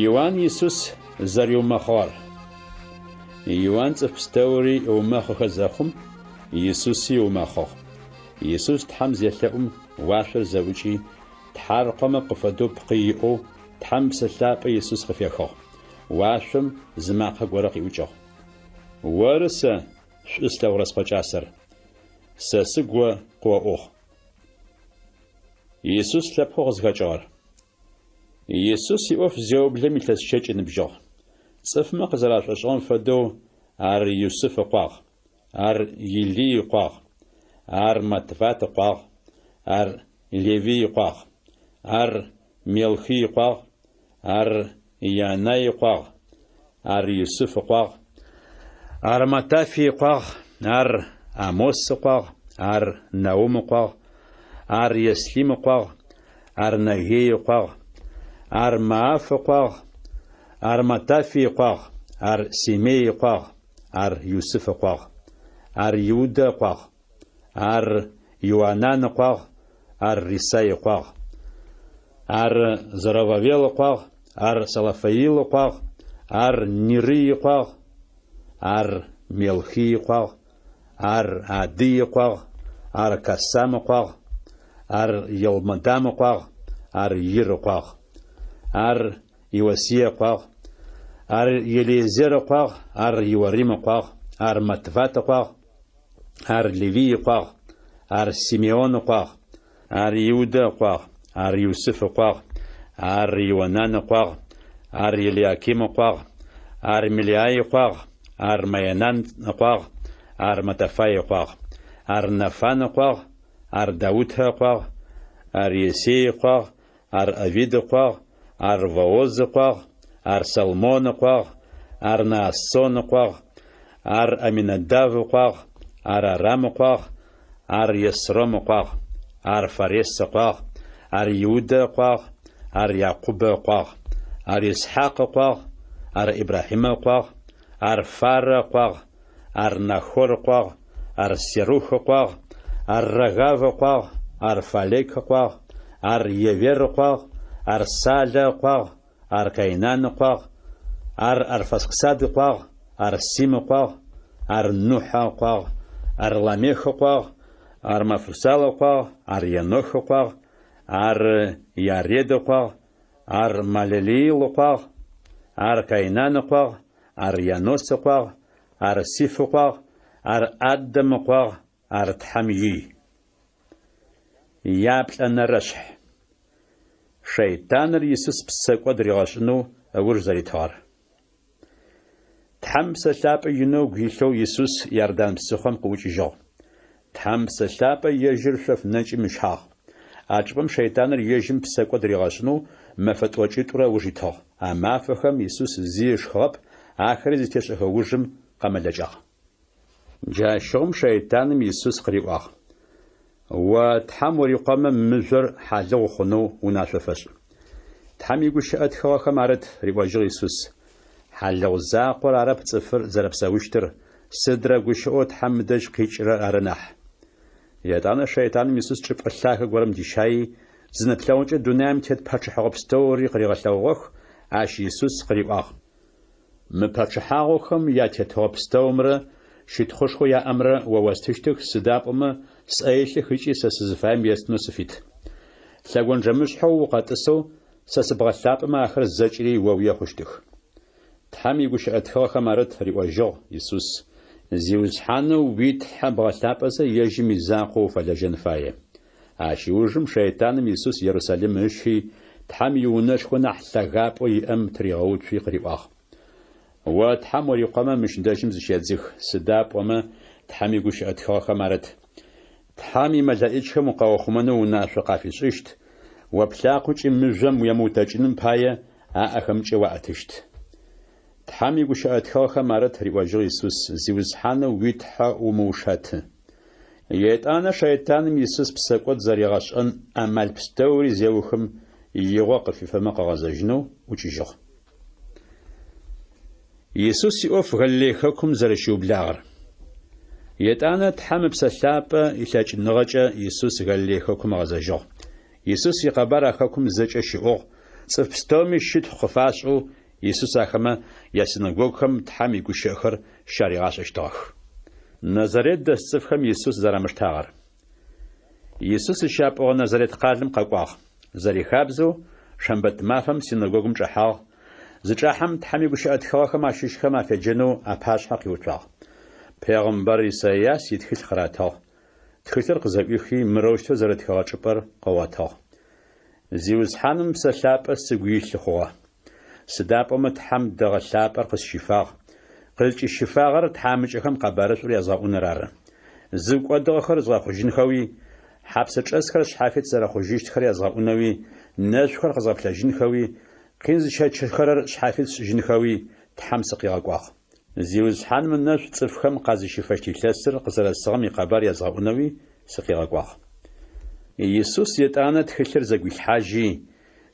Иуан Исус зэриумэхъыгъэр. Иуан цӏыф пстэури ыумэхъыхэ зэхъум, Исуси ыумэхъыгъ. Исус Тхьэм зелъэӏум, уашъор зэӏукӏи, тхьаркъомэ къыфэдэу пкъы иӏэу, Тхьэм Псэ Лъапӏэ Исус къыфехыгъ. Уашъом зы макъэ горэ къиӏукӏыгъ. Оры сэ шӏу слъэгъурэ Скъо кӏасэр. Сэ сыгу о къыоӏугъ. Исус лъэпкъэу къызхэкӏыгъэр. Исус иӏоф зеублэм илъэс щэкӏ ыныбжьыгъ. Цӏыфмэ къызэрашӏошӏыгъэм фэдэу ар Юсыф ыкъуагъ, ар Илий ыкъуагъ, ар Матфат ыкъуагъ, ар Левий ыкъуагъ, ар Мелхий ыкъуагъ, ар Янай ыкъуагъ, ар Юсыф ыкъуагъ, ар Матафий ыкъуагъ, ар Амос ыкъуагъ, ар Наум ыкъуагъ, ар Еслим ыкъуагъ, ар Нагей ыкъуагъ, ар Мааф ыкъуагъ, ар Матафий ыкъуагъ, ар Семей ыкъуагъ, ар Юсыф ыкъуагъ, ар Иудэ ыкъуагъ, ар Иоанан ыкъуагъ, ар Рисай ыкъуагъ, ар Зоровавел ыкъуагъ, ар Салафаил ыкъуагъ, ар Нирый ыкъуагъ, ар Мелхий ыкъуагъ, ар Адый ыкъуагъ, ар Касам ыкъуагъ, ар Елмодам ыкъуагъ, ар Ир ыкъуагъ, ар Иосие ыкъуагъ, ар Елиезер ыкъуагъ, ар Иорим ыкъуагъ, ар Матват ыкъуагъ, ар Левий ыкъуагъ, ар Симеон ыкъуагъ, ар Иудэ ыкъуагъ, ар Юсыф ыкъуагъ, ар Ионан ыкъуагъ, ар Елиаким ыкъуагъ, ар Мелеай ыкъуагъ, ар Маенан ыкъуагъ, ар Матафай ыкъуагъ, ар Нафан ыкъуагъ, ар Даутэ ыкъуагъ, ар Иессей ыкъуагъ, ар Овид ыкъуагъ, ар Вооз ыкъуагъ, ар Салмон ыкъуагъ, ар Наассон ыкъуагъ, ар Аминадав ыкъуагъ, ар Арам ыкъуагъ, ар Есром ыкъуагъ, ар Фарес ыкъуагъ, ар Иудэ ыкъуагъ, ар Якъубэ ыкъуагъ, ар Исхьакъ ыкъуагъ, ар Ибрахьимэ ыкъуагъ, ар Фарэ ыкъуагъ, ар Нахор ыкъуагъ, ар Серух ыкъуагъ, ар Рагав ыкъуагъ, ар Фалек ыкъуагъ, ар Евер ыкъуагъ, ар Салэ ыкъуагъ, ар Каинан ыкъуагъ, ар Арфасксад ыкъуагъ, ар Сим ыкъуагъ, ар Нухьэ ыкъуагъ, ар Ламех ыкъуагъ, ар Мафусал ыкъуагъ, ар Енох ыкъуагъ, ар Яред ыкъуагъ, ар Малелиил ыкъуагъ, ар Каинан ыкъуагъ, ар Янос ыкъуагъ, ар Сиф ыкъуагъ, ар Адэм ыкъуагъ, ар Тхьэм ий. Яплӏэнэрэшъхь. Шэйтаныр Исус псэкӏод ригъэшӏынэу ыуж зэритыгъэр. Тхьэм Псэ Лъапӏэ инэу ыгу илъэу Исус Иордан псыхъом къыӏукӏыжьыгъ. Тхьэм Псэ Лъапӏэ ежьыр шъоф нэкӏым ыщагъ. А чӏыпӏэм шэйтаныр ежьым псэкӏод ригъэшӏынэу мэфэ тӏокӏитӏурэ ыуж итыгъ. А мафэхэм Исус зи ышхыгъэп, ахэри зытешӏэхэ ужым къэмэлэкӏагъ. Джащыгъум шэйтаным Исус къыриӏуагъ, О Тхьэм урикъомэ, мыжъор хьалыгъу хъунэу унашъо фэшӏ. Тхьэм игущыӏэ тхыгъэхэм арыт, риӏожьыгъ Исус, хьалыгъу закъор арэп цӏыфыр зэрэпсэущтыр, сыдрэ гущыӏэу Тхьэм ыдэжь къикӏырэр ары нахь. Етӏанэ шэйтаным Исус чӏыпӏэ лъагэ горэм дищаий, зы нэплъэгъукӏэ дунаим тет пачъыхьэгъо пстэури къыригъэлъэгъугъэх, ащ Исус къыриӏуагъ, Мы пачъыхьагъохэм ятетыгъо пстэумрэ щытхъушхоу яӏэмрэ о остыщтых, сыда пӏомэ сӏэ илъых ыкӏи сэ сызыфаем естынэу сыфит. Лъэгонджэмышъхьэу укъэтӏысэу сэ сыбгъэлъапӏэмэ ахэр зэкӏэри оуе хъущтых. Тхьэм игущыӏэ тхыгъэхэм арыт, риӏожьыгъ Исус, Зиусхьанэу уи Тхьэ бгъэлъапӏэзэ, ежьым изакъоу уфэлэжьэн фае. Ащ ыужым шэйтаным Исус Ерусалим ыщи, Тхьэм иунэшхо нахь лъэгапӏэу иӏэм тыригъэуцуи къыриӏуагъ. О Тхьэм урикъомэ, мыщ дэжьым зыщедзых, сыда пӏомэ Тхьэм игущыӏэ тхыгъэхэм арыт, Тхьэм имэлэӏичхэм укъаухъумэнэу унашъо къафишӏыщт, о плъакъокӏи мыжъом уемыутэкӏыным пае аӏэхэмкӏэ уаӏэтыщт. Тхьэм игущыӏэ тхыгъэхэм арыт, риӏожьыгъ Исус, Зиусхьанэу уи Тхьэ умыушэты. Етӏанэ шэйтаным Исус псэкӏод зэригъэшӏэн амал пстэури зеухым, игъо къыфифэмэ къыгъэзэжьынэу ӏукӏыжьыгъ. Исус иӏоф Галилей хэкум зэрэщиублагъэр. Етӏанэ Тхьэм Ыпсэ Лъапӏэ илъэкӏыныгъэкӏэ Исус Галилей хэкум ыгъэзэжьыгъ. Исус икъэбар а хэкум зэкӏэ щыӏугъ, цӏыф пстэуми щытхъу къыфашӏэу Исус ахэмэ ясинэгогухэм Тхьэм игущыӏэхэр щаригъашӏэщтыгъэх. Назарет дэс цӏыфхэм Исус зэрамыштагъэр. Исус зыщапӏугъэ Назарет къалэм къэкӏуагъ. Зэрихабзэу, шэмбэт мафэм синэгогум чӏэхьагъ. Зычӏахьэм, Тхьэм игущыӏэ тхыгъэхэм ащыщхэм афеджэнэу апашъхьэ къиуцуагъ. Пегъымбар Исайас итхылъ къыратыгъ. Тхылъыр къызэӏуихи, мырэущтэу зэрытхэгъэ чӏыпӏэр къыгъотыгъ. Зиусхьаным Ыпсэ Лъапӏэ сыгу илъы хъугъэ. Сыда пӏомэ Тхьэм дэгъэ лъапӏэр къысщифагъ, къызкӏысщифагъэр тхьамыкӏэхэм къэбарышӏур язгъэӏуныр ары. Зыгу кӏодыгъэхэр згъэхъужьынхэуи, хьапсэчӏэсхэр шъхьафит зэрэхъужьыщтхэр язгъэӏунэуи, нэшъухэр къэзгъэплъэжьынхэуи, къин зыщэчыхэрэр шъхьафит сшӏыжьынхэуи Тхьэм сыкъигъэкӏуагъ. Зиусхьаным ынэшӏу цӏыфхэм къазыщифэщт илъэсыр къызэрэсыгъэм икъэбар язгъэӏунэуи сыкъигъэкӏуагъ. Исус етӏанэ тхылъыр зэгуилъхьажьи,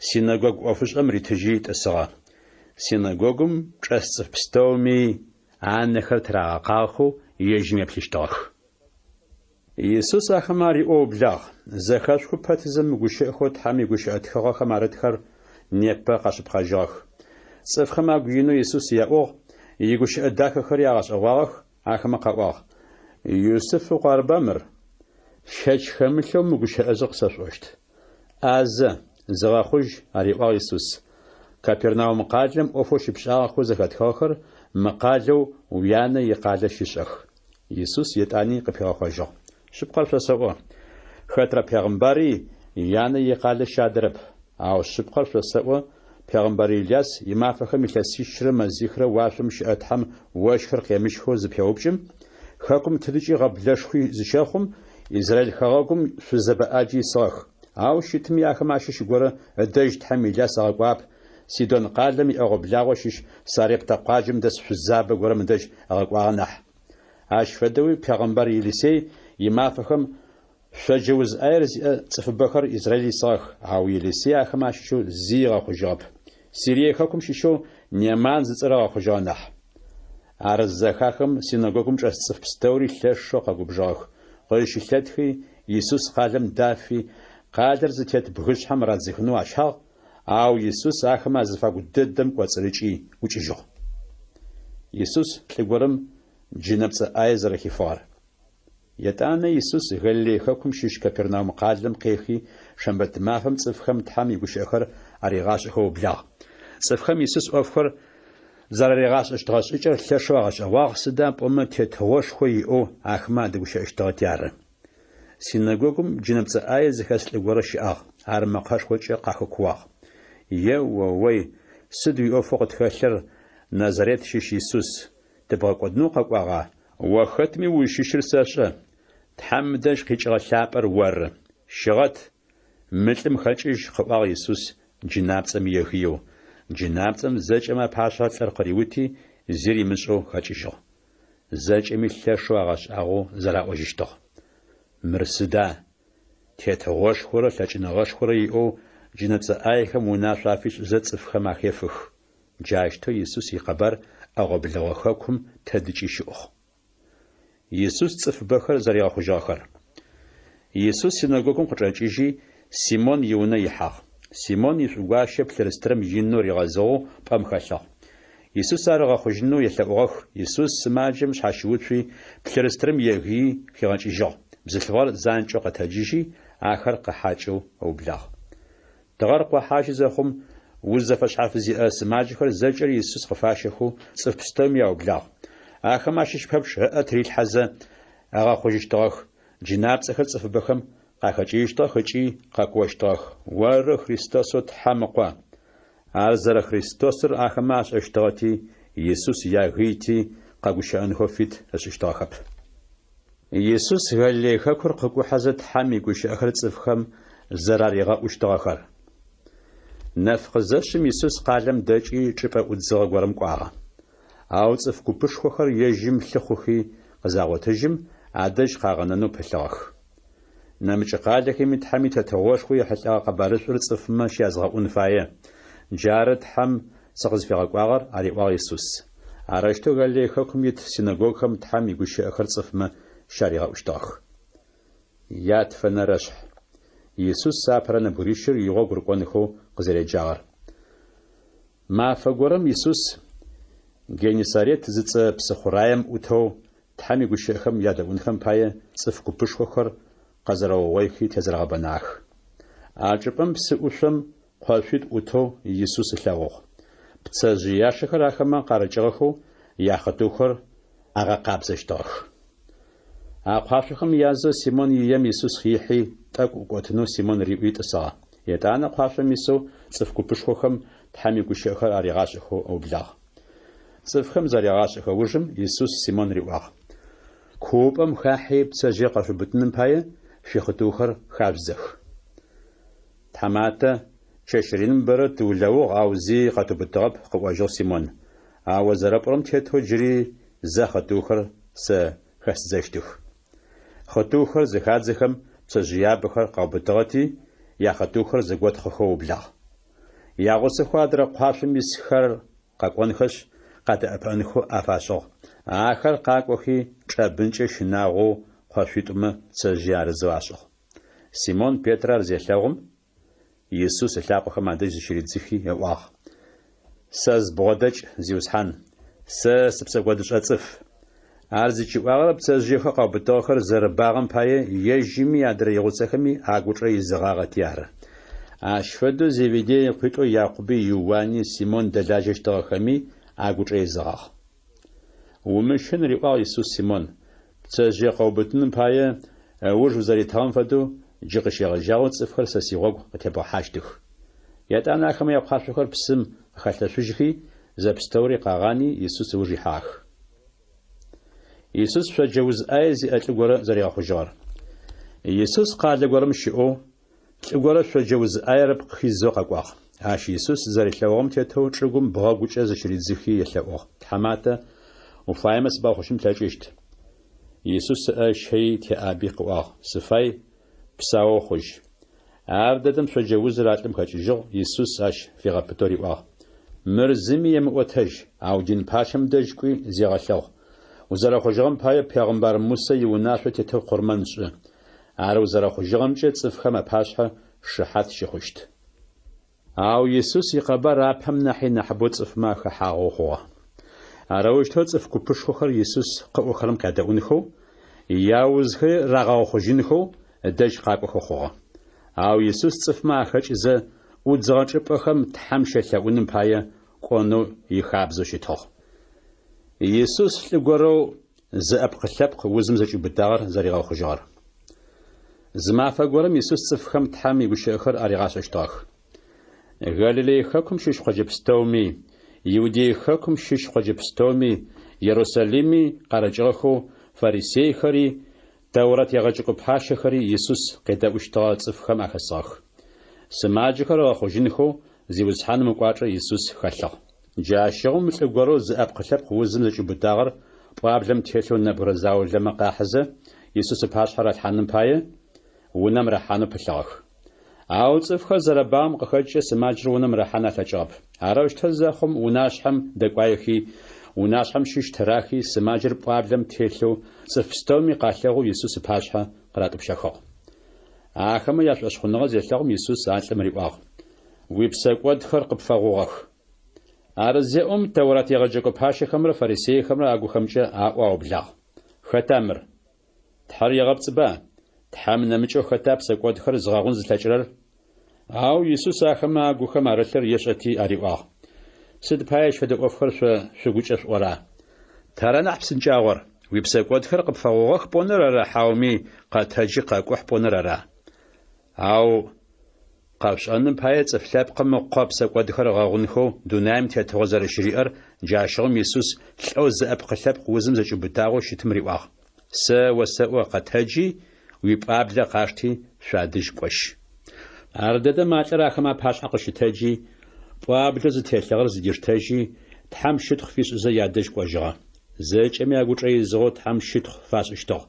синэгогу ӏофышӏэм ритыжьи тӏысыгъэ. Синэгогум чӏэс цӏыф пстэуми анэхэр тырагъэкъагъэхэу ежьым еплъыщтыгъэх. Исус ахэмэ ариӏоу ыублагъ, Зэхэшъухы пэтызэ мы гущыӏэхэу Тхьэм игущыӏэ тхыгъэхэм арытхэр непэ къэшъыпкъэжьыгъэх. Цӏыфхэм агу инэу Исус яӏугъ, игущыӏэ дахэхэри агъэшӏэгъуагъэх, ахэмэ къаӏуагъ, Юсыф ыкъу арыба мыр? Щэч хэмылъэу мы гущыӏэжъыр къысэшъуӏощт. ӏазэ, зыгъэхъужь, ариӏуагъ Исус. Капернаум къалэм ӏофэу щыпшӏагъэхэу зэхэтхыгъэхэр мы къалэу уянэ икъалэ щышӏэх. Исус етӏани къыпигъэхъожьыгъ. Шъыпкъэр шъосэӏо, хэтрэ пегъымбари янэ икъалэ щадэрэп. Ау шъыпкъэр шъосэӏо, пегъымбар Иляс имафэхэм илъэсищрэ мэзихрэ уашъом щыӏэ Тхьэм ощхыр къемыщхэу зыпеупкӏым, хэкум тыдыкӏи гъэблэшхуи зыщэхъум, Израиль хэгъэгум шъузэбэ ӏаджи исыгъэх. Ау щытми ахэм ащыщ горэ ыдэжь Тхьэм Иляс ыгъэкӏуагъэп, Сидон къалэм иӏэгъо-благъо щыщ Сарептэ къуаджэм дэс шъузабэ горэм ыдэжь ыгъэкӏуагъэ нахь. Ащ фэдэуи пегъэмбар Елисей имафэхэм шъоджэ уз ӏаер зиӏэ цӏыфыбэхэр Израиль исыгъэх, ау Елисей ахэмэ ащыщэу зи ыгъэхъужьыгъэп, Сирие хэкум щыщэу Неман зыцӏэр ыгъэхъужьыгъэ нахь. Ар зызэхахым, синэгогум чӏэс цӏыф пстэури лъэшэу къэгубжыгъэх, къызщылъэтхи, Исус къалэм дафи, къалэр зытет бгышъхьэм радзыхынэу ащагъ, Ау Исус ахэмэ азыфагу дэдэм кӏоцӏырыкӏи ӏукӏыжьыгъ. Исус лӏы горэм джынэпцӏэ ӏае зэрэхифыгъэр. Етӏанэ Исус Галилей хэкум щыщ Капернаум къалэм къехи, шэмбэт мафэм цӏыфхэм Тхьэм игущыӏэхэр аригъашӏэхэу ыублагъ. Цӏыфхэм Исус ӏофхэр зэраригъашӏэщтыгъэ шӏыкӏэр лъэшэу агъэшӏэгъуагъ, сыда пӏомэ тетыгъошхо иӏэу ахэмэ адэгущыӏэщтыгъэти ары. Синэгогум джынэпцӏэ ӏае зыхэс лӏы горэ щыӏагъ, ар мэкъэшхокӏэ къахэкууагъ. Е-о-ой, сыд уиӏофэу къытхэлъыр, Назарет щыщ Исус, тыбгъэкӏодынэу укъэкӏуагъа? О хэтми узщыщыр сэшӏэ, Тхьэм ыдэжь къикӏыгъэ Лъапӏэр оры. Щыгъэт, мы лӏым хэкӏыжь, къыӏуагъ Исус джынапцӏэм егыеу. Джынапцӏэм зэкӏэмэ апашъхьэ лӏыр къыриути, зи римышӏэу хэкӏыжьыгъ. Зэкӏэми лъэшэу агъэшӏагъоу зэраӏожьыщтыгъ. Мыр сыда? Тетыгъошхорэ лъэкӏыныгъэшхорэ иӏэу джынэпцӏэ ӏаехэм унашъо афишӏызэ цӏыфхэм ахефых. Джащтэу Исус икъэбар ӏэгъо-блэгъо хэкум тэдыкӏи щыӏугъ. Исус цӏыфыбэхэр зэригъэхъужьыгъэхэр. Исус синэгогум къычӏэкӏыжьи, Симон иунэ ихьагъ. Симон ишӏугуащэ плъырыстырэм инэу ригъэзыгъэу пӏэм хэлъыгъ. Исус ар ыгъэхъужьынэу елъэӏугъэх. Исус сымаджэм шъхьащыуцуи, плъырыстырэм егыий хигъэкӏыжьыгъ. Бзылъфыгъэр занкӏэу къэтэджыжьи, ахэр къыхьакӏэу ыублагъ. Тыгъэр къохьажьы зэхъум, Уз зэфэшъхьаф зиӏэ сымаджэхэр зэкӏэри Исус къыфащэхэу цӏыф пстэуми аублагъ. Ахэмэ ащыщ пэпчъ ыӏэ тырилъхьэзэ, ыгъэхъужьыщтыгъэх, джынапцӏэхэр цӏыфыбэхэм къахэкӏыжьыщтыгъэх ыкӏи къэкуощтыгъэх, Оры Христосэу Тхьэм Ыкъо! Ар зэрэ Христосыр ахэмэ ашӏэщтыгъэти, Исус ягыйти, къэгущыӏэнхэу фит ышӏыщтыгъэхэп. Исус Галилей хэкур къыкӏухьэзэ Тхьэм игущыӏэхэр цӏыфхэм зэраригъэӏущтыгъэхэр. Нэф къызэшъым Исус къалэм дэкӏи чӏыпӏэ ӏудзыгъэ горэм кӏуагъэ. Ау цӏыф купышхохэр ежьым лъыхъухи къызагъотыжьым, адэжь къагъэнэнэу пылъыгъэх. Нэмыкӏ къалэхэми Тхьэм и Тетыгъошхо ехьылӏэгъэ къэбарышӏур цӏыфмэ щязгъэӏун фае. Джары Тхьэм сыкъызфигъэкӏуагъэр, ариӏуагъ Исус. Арэущтэу Галилей хэкум ит синэгогхэм Тхьэм игущыӏэхэр цӏыфмэ щаригъэӏущтыгъэх. Ятфэнэрэшъхь. Исус апэрэ нэбгырищыр игъогу рыкӏонхэу къызэреджагъэр. Мафэ горэм Исус Геннисарет зыцӏэ псыхъураем ӏутэу Тхьэм игущыӏэхэм ядэӏунхэм пае цӏыф купышхохэр къэзэрэугъойхи тезэрэгъэбэнагъэх. А чӏыпӏэм псы ӏушъом къошъуитӏу ӏутэу Исус ылъэгъугъ. Пцэжъыяшэхэр ахэмэ къарыкӏыгъэхэу яхъытыухэр агъэкъабзэщтыгъэх. А къуашъохэм язэу Симон ием Исус ихьи, тӏэкӏу ӏукӏотынэу Симон риӏуи тӏысыгъэ. Етӏанэ къуашъом исэу цӏыф купышхохэм Тхьэм игущыӏэхэр аригъашӏэхэу ыублагъ. Цӏыфхэм зарегъашӏэхэ ужым Исус Симон риӏуагъ, Куупӏэм хахьи пцэжъые къэшъуубытыным пае шъуихъытыухэр хажъудзэх. Тхьаматэ, чэщ реным бэрэ тыулэугъ, ау зи къэтыубытыгъэп, къыӏожьыгъ Симон. Ау о зэрэпӏорэм тетэу джыри зэ хъытыухэр сэ хэсыдзэщтых. Хъытыухэр зыхадзэхэм пцэжъыябэхэр къаубытыгъэти, яхъытыухэр зэготхъыхэу ыублагъ. Ягъусэхэу адрэ къуашъом исхэр къэкӏонхэшъ, къадэӏэпыӏэнхэу афашӏыгъ. Ахэр къакӏохи, чӏэбынкӏэ щынагъоу къошъуитӏумэ пцэжъые арызэу ашӏыгъ. Симон Петрэ ар зелъэгъум, Исус ылъакъохэм адэжь зыщыридзыхи ыӏуагъ, Сэ збгъодэкӏ, Зиусхьан, сэ сыпсэкӏодышӏэ цӏыф. Ар зыкӏиӏуагъэр пцэжъыехэу къаубытыгъэхэр зэрэбагъэм пае ежьыми адрэ игъусэхэми агучӏэ изыгъагъэти ары. Ащ фэдэу Зеведей ыкъуитӏоу Якъуби Иуани Симон дэлажьэщтыгъэхэми агучӏэ изыгъагъ. Умыщын, риӏуагъ Исус Симон, пцэжъые къэубытыным пае ыуж узэритыгъэм фэдэу джы къыщегъэжьагъэу цӏыфхэр сэ сигъогу къытебгъэхьащтых. Етӏанэ ахэмэ якъуашъохэр псым къыхалъэшъужьхи, зэпстэури къагъани, Исус ыуж ихьагъэх. Исус шъоджэ уз ӏае зиӏэ лӏы горэ зэригъэхъужьыгъэр. Исус къалэ горэм щыӏэу, лӏы горэ шъоджэ уз ӏаер ыпкъ хизэу къэкӏуагъ. Ащ Исус зэрилъэгъугъэм тетэу чӏыгум бгъэгукӏэ зыщыридзыхи елъэӏугъ, Тхьаматэ, уфаемэ сыбгъэхъужьын плъэкӏыщт. Исус ыӏэ ыщэий теӏаби къыӏуагъ, Сыфай, псаоу хъужь. Ар дэдэм шъоджэ узыр а лӏым хэкӏыжьыгъ, Исус ащ фигъэпытэу риӏуагъ, Мыр зыми емыӏотэжь, ау дин пащэм дэжь кӏуи зегъэлъэгъу. Узэрэхъужьыгъэм пае пегъымбар Мусэ иунашъо тетэу къурмэн шӏы. Ар узэрэхъужьыгъэмкӏэ цӏыфхэм апашъхьэ шыхьат щыхъущт. Ау Исус икъэбар апэм нахьи нахьыбэу цӏыфмэ ахэхьагъэу хъугъэ. Арэущтэу цӏыф купышхохэр Исус къыӏохэрэм къядэӏунхэу, яузхэри рагъэгъэхъужьынхэу ыдэжь къакӏохэу хъугъэ. Ау Исус цӏыфмэ ахэкӏызэ, ӏудзыгъэ чӏыпӏэхэм Тхьэм щелъэӏуным пае кӏонэу ихабзэу щытыгъ. Исус лӏы горэу зыӏэпкъ-лъэпкъ узым зэкӏиубытагъэр зэригъэхъужьыгъэр. Зы мафэ горэм Исус цӏыфхэм Тхьэм игущыӏэхэр аригъашӏэщтыгъэх. Галилей хэкум щыщ къоджэ пстэуми, Иудей хэкум щыщ къоджэ пстэуми, Ерусалими къарыкӏыгъэхэу фарисейхэри, Тэурэт егъэджэкӏо пащэхэри Исус къедэӏущтыгъэ цӏыфхэм ахэсыгъэх. Сымаджэхэр ыгъэхъужьынхэу Зиусхьаным ыкӏуачӏэ Исус хэлъыгъ. Джащыгъум лӏы горэу зыӏэпкъ-лъэпкъ узым зэкӏиубытагъэр пӏуаблэм телъэу нэбгырэ заулэмэ къахьызэ, Исус ыпашъхьэ ралъхьаным пае, унэм рахьанэу пылъыгъэх. Ау цӏыфхэр зэрэбагъэм къыхэкӏкӏэ сымаджэр унэм рахьан алъэкӏыгъэп. Арэущтэу зэхъум, унашъхьэм дэкӏуаехи, унашъхьэм щыщ тырахи, сымаджэр пӏуаблэм телъэу цӏыф пстэуми къалъэгъоу Исус ыпашъхьэ къыратӏупщэхыгъ. Ахэмэ яшӏошъхъуныгъэ зелъэгъум, Исус а лӏым риӏуагъ, Уипсэкӏодхэр къыпфэгъугъэх. Ар зеӏом, Тэурат егъэджэкӏо пащэхэмрэ фарисейхэмрэ агухэмкӏэ аӏоу аублагъ, Хэта мыр? Тхьэр егъэпцӏыба? Тхьэм нэмыкӏэу хэта псэкӏодхэр зыгъэгъун зылъэкӏырэр? Ау Исус ахэмэ агухэм арылъыр ешӏэти ариӏуагъ, Сыд пае ащ фэдэ ӏофхэр шъо шъугукӏэ шъуӏора? Тара нахь псынкӏагъор, уипсэкӏодхэр къыпфэгъугъэх пӏоныр ара хьауми къэтэджи къэкӏухь пӏоныр ара? Ау къэшъушӏэным пае Цӏыф Лъэпкъым Ыкъо псэкӏодхэр ыгъэгъунхэу дунаим тетыгъо зэрэщыриӏэр джащыгъум Исус лӏэу зыӏэпкъы-лъэпкъ узым зэкӏиубытагъэу щытым риӏуагъ, Сэ осэӏо, къэтэджи, уипӏуаблэ къашти, шъуадэжь кӏожь. Ардэдэм а лӏыр ахэмэ апашъхьэ къыщытэджи, пӏуаблэу зытелъыгъэр зыдиштэжьи, Тхьэм щытхъу фишӏызэ ядэжь кӏожьыгъэ. Зэкӏэми агучӏэ изыгъэу Тхьэм щытхъу фашӏыщтыгъ,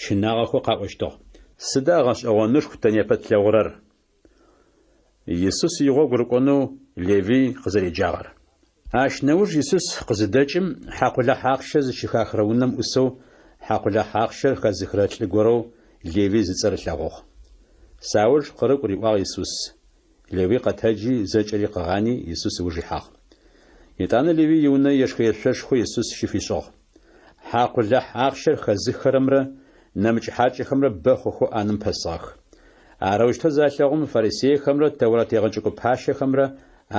щынагъэхэу къаӏощтыгъ. Сыда гъэшӏэгъонышху тэ непэ тлъэгъурэр? Исус игъогу рыкӏонэу Левый къызэреджагъэр. Ащ нэуж Исус къызыдэкӏым, хьакъулахь ахъщэ зыщыхахырэ унэм ӏусэу, хьакъулахь ахъщэр хэзыхырэ лӏы горэу Левый зыцӏэр ылъэгъугъ. Сауж къырыкӏу риӏуагъ Исус. Левый къэтэджи, зэкӏэри къыгъани, Исус ыуж ихьагъ. Етӏанэ Левый иунэ ешхэ-ешъошхо Исус щыфишӏыгъ. Хьакъулахь ахъщэр хэзыххэрэмрэ нэмыкӏ хьакӏэхэмрэ бэ хъухэу ӏанэм пэсыгъэх. Арэущтэу залъэгъум, фарисейхэмрэ Тэурат егъэджэкӏо пащэхэмрэ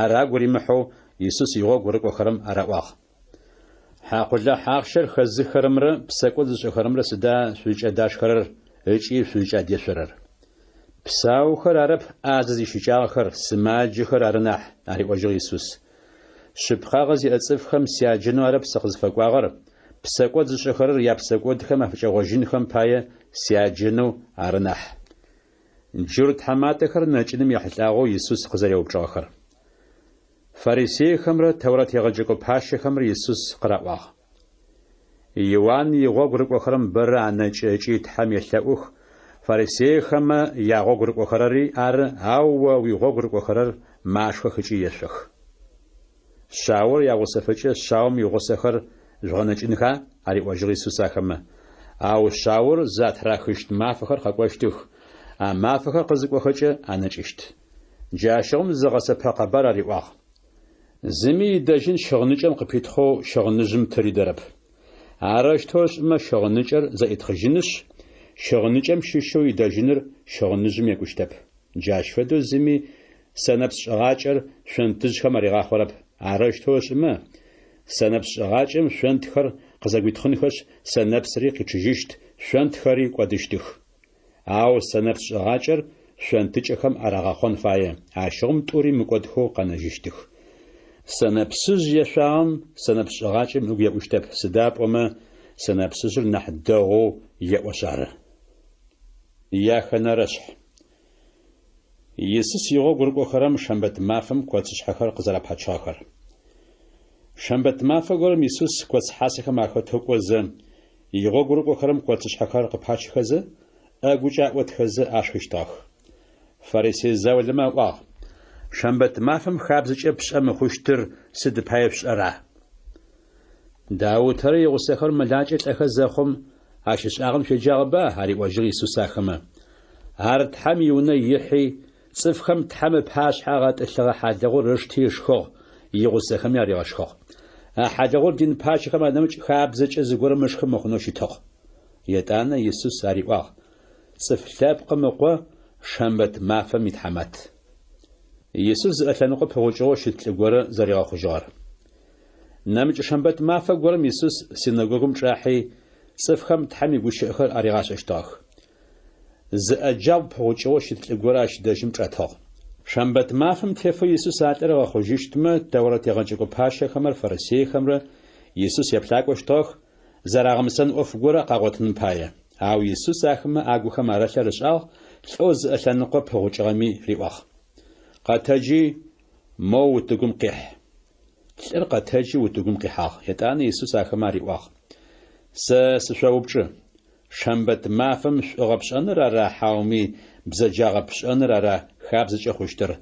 ар агу римыхьэу Исус игъогу рыкӏохэрэм араӏуагъ. Хьакъулахь ахъщэр хэзыххэрэмрэ псэкӏод зышӏэхэрэмрэ сыда шъузкӏадашхэрэр ыкӏи шъузкӏадешъорэр? Псаухэр арэп ӏазэ зищыкӏагъэхэр, сымаджэхэр ары нахь, ариӏожьыгъ Исус. Шъыпкъагъэ зиӏэ цӏыфхэм сяджэнэу арэп сыкъызфэкӏуагъэр, псэкӏод зышӏэхэрэр япсэкӏодхэм афыкӏэгъожьынхэм пае сяджэнэу ары нахь. Джурт тхьаматэхэр нэкӏыным ехьылӏагъэу Исус къызэреупчӏыгъэхэр. Фарисейхэмрэ Тэурат егъэджэкӏо пащэхэмрэ Исус къыраӏуагъ. Иуан игъогу рыкӏохэрэм бэрэ анэкӏы ыкӏи Тхьэм елъэӏух, фарисейхэмэ ягъогу рыкӏохэрэри ары, ау о уигъогу рыкӏохэрэр машхэх ыкӏи ешъох. Шъаор ягъусэфэкӏэ шъаом игъусэхэр жъугъэнэкӏынха? ариӏожьыгъ Исус ахэмэ. Ау шъаор затырахыщт мафэхэр къэкӏощтых, а мафэхэр къызыкӏохэкӏэ анэкӏыщт. Джащыгъум зы гъэсэпэ къэбар ариӏуагъ. Зыми идэжьын щыгъыныкӏэм къыпитхъэу щыгъыныжъым тыридэрэп. Арэущтэу ышӏымэ щыгъыныкӏэр зэӏитхъыжьынышъ, щыгъыныкӏэм щыщэу идэжьыныр щыгъыныжъым екӏущтэп. Джащ фэдэу зыми сэнэпс шӏыгъакӏэр шъонтыжъхэм аригъахъорэп. Арэущтэу ышӏымэ, сэнэпс шӏыгъакӏэм шъонтхэр къызэгуитхъынхэшъ, сэнэпсри къичъыжьыщт, шъонтхэри кӏодыщтых. Ау сэнэпс шӏыгъакӏэр шъонтыкӏэхэм арагъэхъон фае, ащыгъум тӏури мыкӏодхэу къэнэжьыщтых. Сэнэпсыжъ ешъуагъэм сэнэпс шӏыгъакӏэм ыгу еӏущтэп, сыда пӏомэ сэнэпсыжъыр нахь дэгъоу еӏошъ ары. Яхэнэрэшъхь. Исус игъогу рыкӏохэрэм шэмбэт мафэм коцышъхьэхэр къызэрапачыгъэхэр. Шэмбэт мафэ горэм Исус коц хьасэхэм ахэтэу кӏозэ, игъогу рыкӏохэрэм коцышъхьэхэр къыпачыхэзэ, ӏэгукӏэ аӏотхэзэ ашхыщтыгъэх. Фарисей заулэмэ аӏуагъ, Шэмбэт мафэм хабзэкӏэ пшӏэ мыхъущтыр сыд пае шъушӏэра? Даутэрэ игъусэхэр мэлакӏэ лӏэхэ зэхъум, ащ ышӏагъэм шъуеджагъэба? ариӏожьыгъ Исус ахэмэ. Ар Тхьэм иунэ ихьи, цӏыфхэм Тхьэм ыпашъхьэ агъэтӏылъыгъэ хьалыгъур ышти ышхыгъ, игъусэхэми аригъэшхыгъ. А хьалыгъур дин пащэхэм анэмыкӏ хабзэкӏэ зыгорэм ышхы мыхъунэу щытыгъ. Етӏанэ Исус ариӏуагъ, Цӏыф Лъэпкъым Ыкъо шэмбэт мафэм итхьамат. Исус зыӏэ лъэныкъо пыгъукӏыгъэу щыт лӏы горэ зэригъэхъужьыгъэр. Нэмыкӏ шэмбэт мафэ горэм Исус синэгогум чӏахьи, цӏыфхэм Тхьэм игущыӏэхэр аригъашӏэщтыгъэх. Зыӏэ джабгъу пыгъукӏыгъэу щыт лӏы горэ ащ дэжьым чӏэтыгъ. Шэмбэт мафэм тефэу Исус а лӏыр ыгъэхъужьыщтмэ, Тэурэт егъэджэкӏо пащэхэмрэ фарисейхэмрэ Исус еплъакӏощтыгъэх, зэрагъэмысэн ӏоф горэ къагъотыным пае. Ау Исус ахэмэ агухэм арылъыр ышӏагъ, лӏэу зыӏэ лъэныкъо пыгъукӏыгъэми риӏуагъ. Къэтэджи, моу утыгум къихь. Лӏыр къэтэджи утыгум къихьагъ. Етӏанэ Исус ахэмэ ариӏуагъ, Сэ сышъоупчӏы, шэмбэт мафэм шӏугъэ пшӏэныр ара хьауми бзэджагъэ пшӏэныр ара хабзэкӏэ хъущтыр?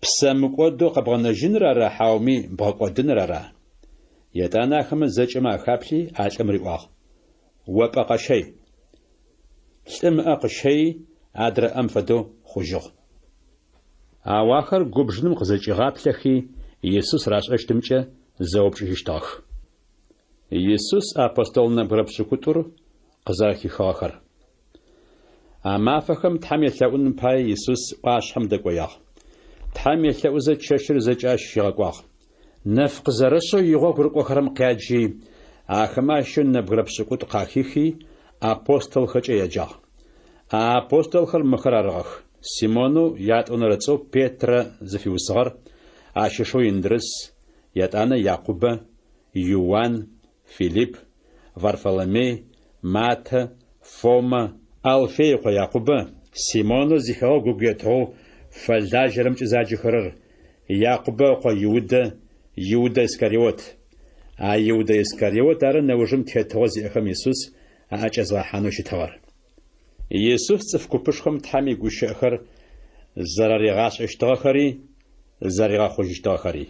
Ппсэ мыкӏодэу къэбгъэнэжьыныр ара хьауми бгъэкӏодыныр ара? Етӏанэ ахэмэ зэкӏэмэ ахаплъи, а лӏым риӏуагъ, О пӏэ къэщэй. Лӏым ыӏэ къыщэйи, адрэ ӏэм фэдэу хъужьыгъ. Ау ахэр губжыным къызэкӏигъаплъэхи, Исус рашӏэщтымкӏэ зэупчӏыжьыщтыгъэх. Исус апостол нэбгырэ пшӏыкӏутӏур къызэрэхихыгъэхэр. А мафэхэм Тхьэм елъэӏуным пае Исус ӏуашъхьэм дэкӏоягъ. Тхьэм елъэӏузэ чэщыр зэкӏэ ащ щигъэкӏуагъ. Нэф къызэрэшъэу игъогу рыкӏохэрэм къяджи, ахэмэ ащыщэу нэбгырэ пшӏыкӏутӏу къахихи, апостолхэкӏэ яджагъ. А апостолхэр мыхэр арыгъэх, Симонэу ятӏонэрэ цӏэу Петрэ зыфиусыгъэр, ащ ышэу Индрыс, етӏанэ Якъубэ, Иуан, Филипп, Варфоломей, Матэ, Фомэ, Алфей ыкъо Якъубэ, Симонэу зихэгъэгу ыгу етыгъэу фэлажьэрэмкӏэ заджэхэрэр, Якъубэ ыкъо Иудэ, Иудэ Искариот. А Иудэ Искариот ары нэужым тетыгъо зиӏэхэм Исус аӏэкӏэзгъэхьанэу щытыгъэр. Исус цӏыф купышхом Тхьэм игущыӏэхэр зэраригъашӏэщтыгъэхэри зэригъэхъужьыщтыгъэхэри.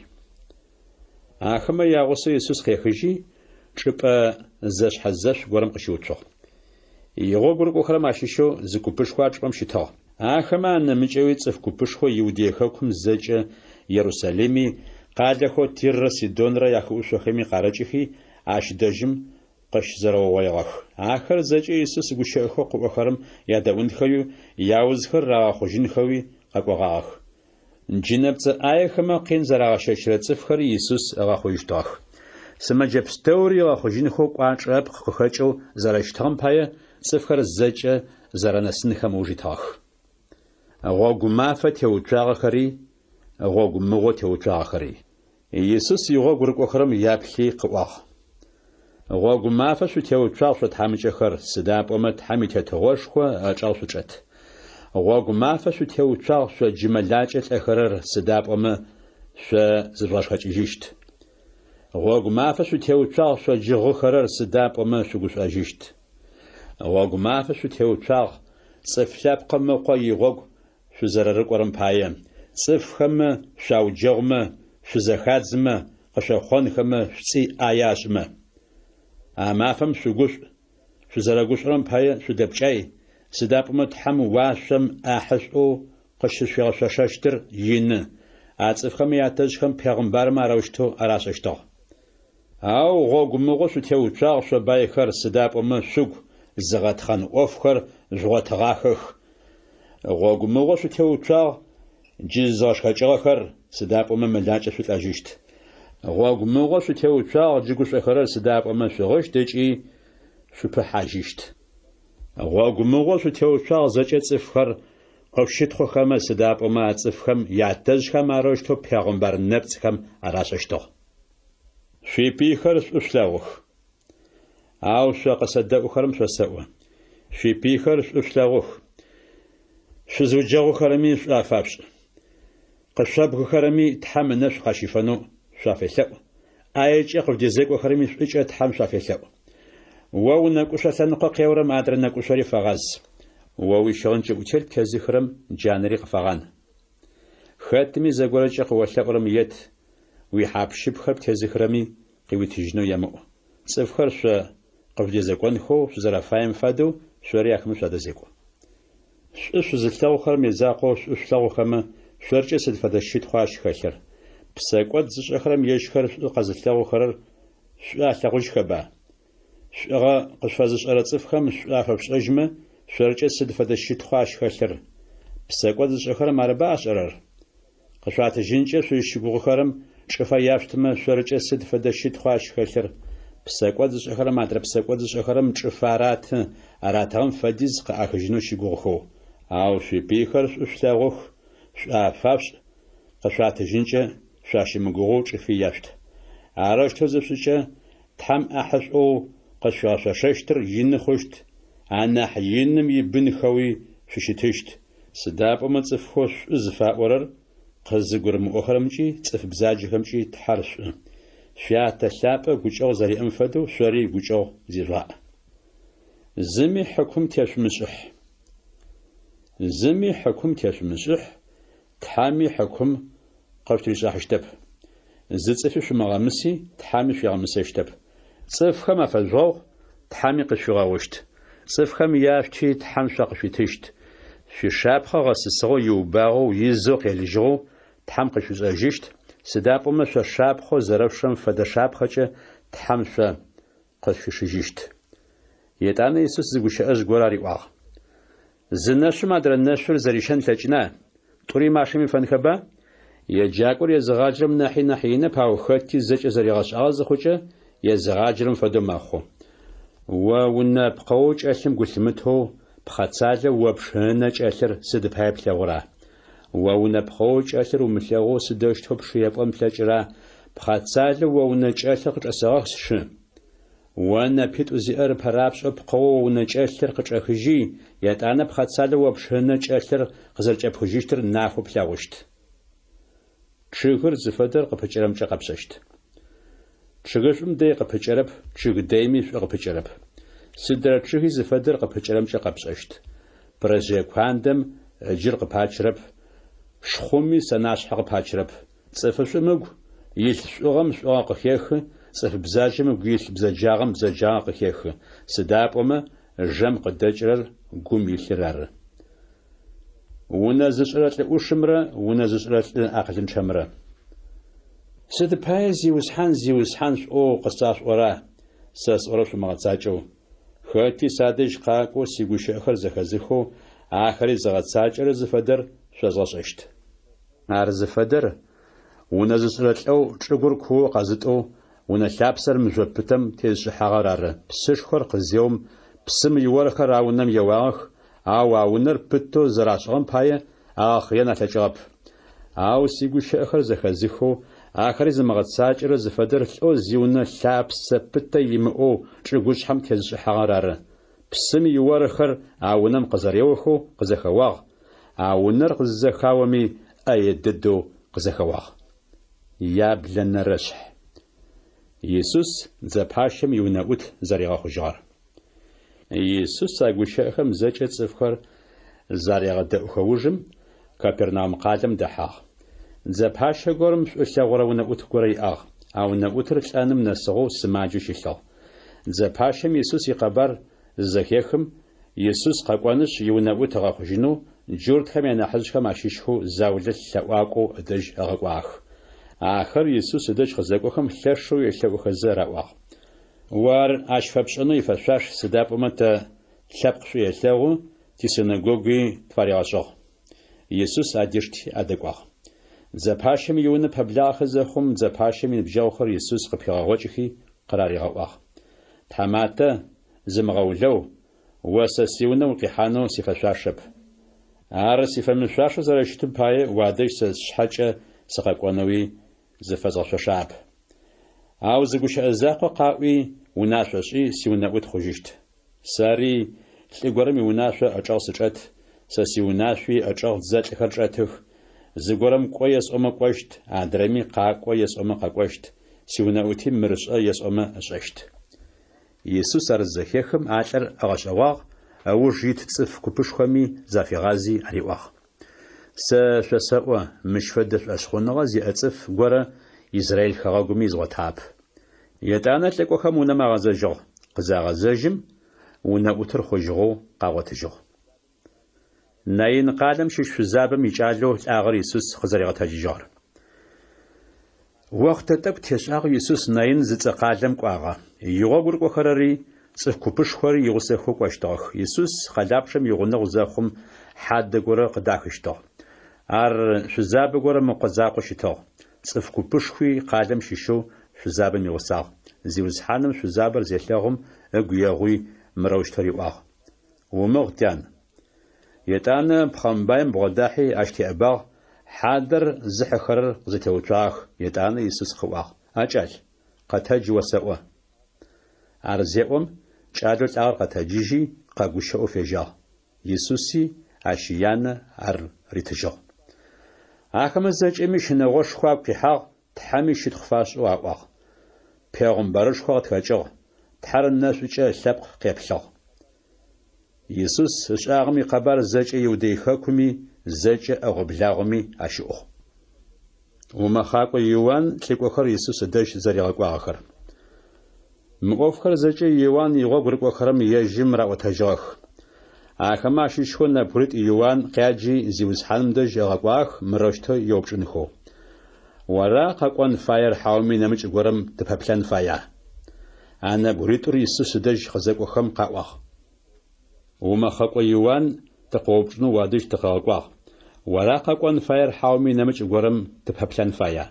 Ахэмэ ягъусэу Исус къехыжьи, чӏыпӏэ зэшъхьэзэшъу горэм къыщыуцугъ. Игъогу рыкӏохэрэм ащыщэу зы купышхо а чӏыпӏэм щытыгъ. Ахэмэ анэмыкӏэуи цӏыф купышхо Иудей хэкум зэкӏэ, Ерусалими, къалэхэу Тиррэ Сидонрэ яхыӏушъохэми къарыкӏыхи, ащ дэжьым къыщызэрэугъоигъэх. Ахэр зэкӏэ Исус гущыӏэхэу къыӏохэрэм ядэӏунхэуи, яузхэр рагъэхъужьынхэуи къэкӏогъагъэх. Джынэпцӏэ ӏаехэмэ къин зэрагъэщэчырэ цӏыфхэри Исус ыгъэхъужьыщтыгъэх. Сымэджэ пстэури ыгъэхъужьынхэу кӏуачӏэ ыпкъ къыхэкӏэу зэрэщытыгъэм пае цӏыфхэр зэкӏэ зэрэнэсынхэм ыуж итыгъэх. Гъогу мафэ теуцуагъэхэри, гъогу мыгъо теуцуагъэхэри. Исус игъогу рыкӏохэрэм яплъи къыӏуагъ. Гъогу мафэ шъутеуцуагъ шъо тхьамыкӏэхэр, сыда пӏомэ Тхьэм и Тетыгъошхо ычӏэгъ шъучӏэт. Гъогу мафэ шъутеуцуагъ шъо джы мэлакӏэ лӏэхэрэр, сыда пӏомэ шъо зыжъугъэшхэкӏыжьыщт. Гъогу мафэ шъутеуцуагъ шъо джы гъыхэрэр, сыда пӏомэ шъугушӏожьыщт. Гъогу мафэ шъутеуцуагъ Цӏыф Лъэпкъым Ыкъо игъогу шъузэрэрыкӏорэм пае, цӏыфхэмэ шъуауджэгъумэ, шъузэхадзымэ, къышъохъонхэмэ, шъуцӏи ӏае ашӏымэ. А мафэм шъугушӏу, шъузэрэгушӏорэм пае шъудэпкӏай, сыда пӏомэ Тхьэм уашъом ӏахьышӏоу къыщышъуигъэшъошэщтыр ины, а цӏыфхэм ятэжъхэм пегъымбармэ арэущтэу арашӏэщтыгъ. Ау гъогу мыгъо шъутеуцуагъ шъо байхэр, сыда пӏомэ шъугу зыгъэтхъэн ӏофхэр жъугъотыгъахэх. Гъогу мыгъо шъутеуцуагъ джы зызгъэшхэкӏыгъэхэр, сыда пӏомэ мэлакӏэ шъулӏэжьыщт. Гъогу мыгъо шъутеуцуагъ джы гушӏохэрэр, сыда пӏомэ шъугъыщт ыкӏи шъупыхьажьыщт. Гъогу мыгъо шъутеуцуагъ зэкӏэ цӏыфхэр къышъущытхъухэмэ, сыда пӏомэ а цӏыфхэм ятэжъхэм арэущтэу пегъымбар нэпцӏхэм арашӏэщтыгъ. Шъуипыйхэр шӏу шъулъэгъух. Ау шъо къысэдэӏухэрэм шъосэӏо: шъуипыйхэр шӏу шъулъэгъух, шъузыуджэгъухэрэми шӏу афашъушӏ. Къышъобгыхэрэми Тхьэм ынэшӏу къащифэнэу шъуафелъэӏу, ӏаекӏэ къыжъудезекӏохэрэми шӏукӏэ Тхьэм шъуафелъэӏу. О унэкӏушъо лъэныкъо къеорэм адрэ нэкӏушъори фэгъаз. О уищыгъын кӏыӏутелъ птезыхырэм джанэри къыфэгъан. Хэтми зэгорэкӏэ къыолъэӏурэм ет, уихьап-щыпхэр птезыхырэми къыуитыжьынэу емыӏу. Цӏыфхэр шъо къыжъудэзекӏонхэу шъузэрэфаем фэдэу шъори ахэмэ шъуадэзекӏу. Шӏу шъузылъэгъухэрэм язакъоу шӏу шъулъэгъухэмэ, шъоркӏэ сыд фэдэ щытхъуа ащ хэлъыр? Псэкӏод зышӏэхэрэм ежьхэр шӏу къэзылъэгъухэрэр шӏу алъэгъужьхэба? Шӏугъэ къышъуфэзышӏэрэ цӏыфхэм шӏу афэшъушӏэжьмэ, шъоркӏэ сыд фэдэ щытхъуа ащ хэлъыр? Псэкӏод зышӏэхэрэм арыба ашӏэрэр? Къышъуатыжьынкӏэ шъузщыгугъыхэрэм чӏыфэ яшъутымэ, шъоркӏэ сыд фэдэ щытхъуа ащ хэлъыр? Псэкӏод зышӏэхэрэм адрэ псэкӏод зышӏэхэрэм чӏыфэ араты, аратыгъэм фэдиз къыӏахыжьынэу щыгугъыхэу. Ау шъуипыйхэр шӏу шъулъэгъух, шӏу афашъушӏ, къышъуатыжьынкӏэ шъуащымыгугъэу чӏыфи яшъут. Арэущтэу зышъушӏыкӏэ, Тхьэм ӏахьышӏоу къышъуфигъэшъошэщтыр ины хъущт, анахь Иным ибынхэуи шъущытыщт, сыда пӏомэ цӏыфхэу шӏу зыфаӏорэр къызыгурымыӏохэрэмкӏи цӏыф бзаджэхэмкӏи Тхьэр шӏу. Шъуятэ лъапӏэ гукӏэгъу зэриӏэм фэдэу шъори гукӏэгъу зижъугъаӏ. Зыми хьыкум тешъумышӏыхь. Зыми хьыкум тешъумышӏыхь, Тхьэми хьыкум къышъутыришӏахьыщтэп. Зы цӏыфи шъумыгъэмыси, Тхьэми шъуигъэмысэщтэп. Цӏыфхэм афэжъугъэгъу, Тхьэми къышъуфигъэгъущт. Цӏыфхэм яшъути, Тхьэм шъо къышъуитыщт. Шъуишапхъэ гъэсысыгъэу, иубагъэу, изэу къелыжьыгъэу Тхьэм къышъуишӏэжьыщт, сыда пӏомэ шъо шапхъэу зэрэшъушырэм фэдэ шапхъэкӏэ Тхьэм шъо къышъуфишыжьыщт. Етӏанэ Исус зы гущыӏэжъ горэ ариӏуагъ. Зы нэшъум адрэ нэшъур зэрищэн ылъэкӏына? Тӏури машэм ифэнхэба? Еджакӏор езыгъаджэрэм нахьи нахь инэп, ау хэти зэкӏэ зэригъэшӏагъэ зыхъукӏэ, езыгъаджэрэм фэдэу мэхъу. О унэ пкъэоу кӏэлъым гу лъымытэу, пхъэцалэу о пшы ынэ кӏэлъыр сыд пае плъэгъура? О унэ пкъэоу кӏэлъыр умылъэгъоу сыдэущтэу пшы епӏон плъэкӏыра, Пхъэцалэу о унэ кӏэлъыр къычӏэсэгъэх сшы? О нэпитӏу зиӏэр ыпэрапшӏэу пкъэоу о унэ кӏэлъыр къычӏэхыжьи, етӏанэ пхъэцалэу о пшы ынэ кӏэлъыр къызэрэкӏэпхыжьыщтыр нафэу плъэгъущт. Чъыгыр зыфэдэр къыпыкӏэрэмкӏэ къэпшӏэщт. Чъыгышӏум дэй къыпыкӏэрэп, чъыг дэйми шӏу къыпыкӏэрэп. Сыдрэ чъыги зыфэдэр къыпыкӏэрэмкӏэ къэпшӏэщт. Пырэжъые куандэм ыджыр къыпачырэп, шхъуми сэнашъхьэ къыпачырэп. Цӏыфышӏум ыгу илъ шӏугъэм шӏугъэ къыхехы, цӏыф бзаджэм ыгу илъ бзэджагъэм бзэджагъэ къыхехы, сыда пӏомэ жэм къыдэкӏырэр гум илъыр ары. Унэ зышӏырэ лӏы ӏушымрэ унэ зышӏырэ лӏы акъылынчъэмрэ. Сыд пае Зиусхьан, Зиусхьан шъуӏоу къысашъуӏора, сэ сӏорэр шъумыгъэцакӏэу? Хэти садэжь къакӏоу сигущыӏэхэр зэхэзыхэу, ахэри зыгъэцакӏэрэр зыфэдэр шъозгъэшӏэщт. Ар зыфэдэр, унэ зышӏырэ лӏэу чӏыгур куоу къэзытӏэу, унэ лъапсэр мыжъо пытэм тезышӏыхьагъэр ары. Псышхор къызеум, псым иорхэр а унэм еуагъэх, ау а унэр пытэу зэрашӏыгъэм пае агъэхъыен алъэкӏыгъэп. Ау сигущыӏэхэр зэхэзыхэу, ахэри зымыгъэцакӏэрэр зыфэдэр лӏэу зиунэ лъапсэ пытэ имыӏэу чӏыгушъхьэм тезышӏыхьагъэр ары. Псым иорхэр а унэм къызэреохэу къызэхэуагъ, а унэр къызызэхаоми ӏэе дэдэу къызэхэуагъ. Яблэнэрэшъхь. Исус дзэпащэм иунэӏут зэригъэхъужьыгъэр. Исус а гущыӏэхэм зэкӏэ цӏыфхэр зарегъэдэӏухэ ужым, Капернаум къалэм дэхьагъ. Дзэпащэ горэм шӏу ылъэгъурэ унэӏут горэ иӏагъ. А унэӏутыр лӏэным нэсыгъэу сымаджэу щылъыгъ. Дзэпащэм Исус икъэбар зызэхехым, Исус къэкӏонышъ иунэӏут ыгъэхъужьынэу джуртхэм янахьыжъхэм ащыщхэу заулэ лъэӏуакӏоу ыдэжь ыгъэкӏуагъэх. Ахэр Исус ыдэжь къызэкӏохэм лъэшэу елъэӏухэзэ раӏуагъ. О ар ащ фэпшӏэнэу ифэшъуаш, сыда пӏомэ тэ тлъэпкъ шӏу елъэгъу, тисинэгогуи тфаригъэшӏыгъ. Исус адишти адэкӏуагъ. Дзэпащэм иунэ пэблагъэхэ зэхъум, дзэпащэм иныбджэгъухэр Исус къыпигъэгъокӏыхи къыраригъэӏуагъ. Тхьаматэ, зымыгъэулэу, о сэ сиунэ укъихьанэу сифэшъуашэп. Ар сифэмышъуашэу зэрэщытым пае уадэжь сэ сшъхьэкӏэ сыкъэкӏонэуи зыфэзгъэшъошагъэп. Ау зы гущыӏэ закъо къаӏуи, унашъо шӏи, сиунэӏут хъужьыщт. Сэри лӏы горэм иунашъо ӏэчӏэгъ сычӏэт, сэ сиунашъуи ыӏэчӏэгъ дзэлӏхэр чӏэтых. Зыгорэм кӏо есӏомэ кӏощт, адрэми къакӏо есӏомэ къэкӏощт, сиунэӏути мыр шӏэ есӏомэ ышӏэщт. Исус ар зызэхехым, а лӏыр ыгъэшӏэгъуагъ, ыуж ит цӏыф купышхоми зафигъази ариӏуагъ. Сэ шъосэӏо, мыщ фэдэ шӏошъхъуныгъэ зиӏэ цӏыф горэ Израиль хэгъэгуми изгъотагъэп. Етӏанэ лӏыкӏохэм унэм агъэзэжьыгъ. Къызагъэзэжьым, унэӏутыр хъужьыгъэу къагъотыжьыгъ. Наин къалэм щыщ шъузабэм икӏалэу лӏагъэр Исус къызэригъэтэджыжьыгъэр. Охътэ тӏэкӏу тешӏагъэу Исус Наин зыцӏэ къалэм кӏуагъэ. Игъогу рыкӏохэрэри цӏыф купышхори игъусэхэу кӏощтыгъэх. Исус къэлапчъэм игъунэгъу зэхъум, хьадэ горэ къыдахыщтыгъ. Ар шъузабэ горэм ыкъо закъоу щытыгъ. Цӏыф купышхуи къалэм щыщэу шъузабэм игъусагъ. Зиусхьаным шъузабэр зелъэгъум, ыгу егъуи, мырэущтэу риӏуагъ, Умыгъ, тян. Етӏанэ пхъэмбаим бгъодахьи ащ теӏэбагъ, хьадэр зыхьыхэрэр къызэтеуцуагъэх. Етӏанэ Исус къыӏуагъ, А кӏал, къэтэдж осэӏо. Ар зеӏом, кӏалэу лӏагъэр къэтэджыжьи, къэгущыӏэу фежьагъ. Исуси ащ янэ ар ритыжьыгъ. Ахэмэ зэкӏэми щынэгъошхо агу къихьагъ, Тхьэми щытхъу фашӏэу аӏуагъ. Пегъымбарышхо къытхэкӏыгъ, Тхьэр нэшӏукӏэ ылъэпкъ къеплъыгъ. Исус ышӏагъэм икъэбар зэкӏэ Иудей хэкуми, зэкӏэ ӏэгъо-благъоми ащыӏугъ. Умэхъакӏо Иуан лӏыкӏохэр Исус ыдэжь зэригъэкӏуагъэхэр. Мы ӏофхэр зэкӏэ Иуан игъогу рыкӏохэрэм ежьым раӏотэжьыгъэх. Ахэмэ ащыщхэу нэбгыритӏу Иуан къяджи Зиусхьаным дэжь ыгъэкӏуагъэх мырэущтэу еупчӏынхэу, Ора къэкӏон фаер хьауми нэмыкӏ горэм тыпэплъэн фая? А нэбгыритӏур Исус ыдэжь къызэкӏохэм къаӏуагъ. Умэхъэкӏо Иуан тыкъыоупчӏынэу уадэжь тыкъыгъэкӏуагъ. Ора къэкӏон фаер хьауми нэмыкӏ горэм тыпэплъэн фая?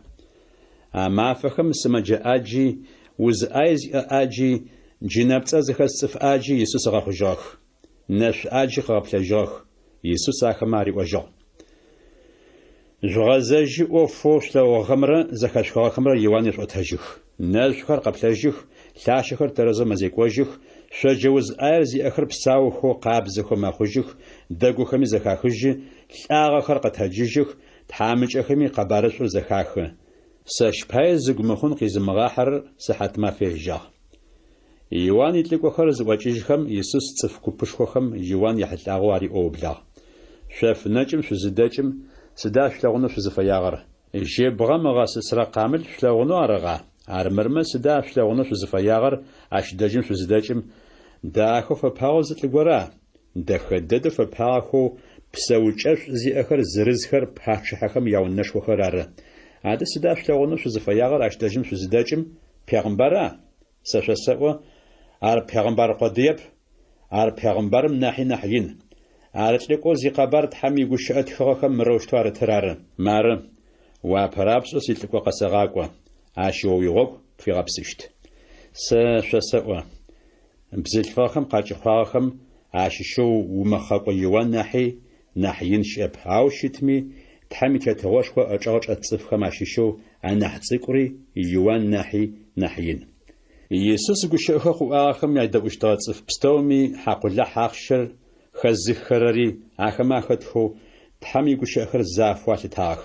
А мафэхэм сымэджэ ӏаджи, уз ӏае зиӏэ ӏаджи, джынэпцӏэ зыхэс цӏыф ӏаджи Исус ыгъэхъужьыгъэх. Нэшъу ӏаджи къыгъэплъэжьыгъэх. Исус ахэмэ ариӏожьыгъ. Жъугъэзэжьи, ӏофэу шъулъэгъугъэхэмрэ зэхэшъухыгъэхэмрэ Иуан ешъуӏотэжьых. Нэшъухэр къэплъэжьых, лъащэхэр тэрэзэу мэзекӏожьых, шъоджэ уз ӏаер зиӏэхэр псаухэу, къабзэхэу мэхъужьых, дэгухэми зэхахыжьы, лӏагъэхэр къэтэджыжьых, тхьамыкӏэхэми къэбарышӏур зэхахы. Сэщ пае зыгу мыхъун къизымыгъахьэрэр сыхьатмафэ ежьагъ. Иуан илӏыкӏохэр зыӏокӏыжьхэм, Исус цӏыф купышхохэм Иуан ехьылӏагъэу ариӏоу ыублагъ. Шъоф нэкӏым шъузыдэкӏым, сыда шъулъэгъунэу шъузыфэягъэр? Жьыбгъэм ыгъэсысырэ къамыл шъулъэгъунэу арыгъа? Армырмэ сыда шъулъэгъунэу шъузыфэягъэр ащ дэжьым шъузыдэкӏым? Дахэу фэпагъэу зы лӏы гора? Дэхэ дэдэу фэпагъэхэу псэукӏэшӏу зиӏэхэр зырызхэр пачъыхьэхэм яунэшхохэр ары. Адэ сыда шъулъэгъунэу шъузыфэягъэр ащ дэжьым шъузыдэкӏым? Пегъымбара? Сэ шъосэӏо, ар пегъымбар къодыеп, ар пегъымбарым нахьи нахь ин. Ар лӏыкӏоу зикъэбар Тхьэм игущыӏэ тхыгъэхэм мырэущтэу арытыр ары. Мары, о апэрапшӏэу силӏыкӏо къэсэгъакӏо, ащ о уигъогу пфигъэпсыщт. Сэ шъосэӏо, бзылъфыгъэхэм къакӏэхъуагъэхэм ащыщэу умэхъэкӏо Иуан нахьи нахь ин щыӏэп, ау щытми, Тхьэм и Тетыгъошхо ычӏэгъ чӏэт цӏыфхэм ащыщэу анахь цӏыкӏури Иуан нахьи нахь ин. Исус гущыӏэхэу къыӏуагъэхэм ядэӏущтыгъэ цӏыф пстэуми хьакъулахь ахъщэр хэзыххэрэри ахэмэ ахэтхэу Тхьэм игущыӏэхэр зафэу алъытагъэх.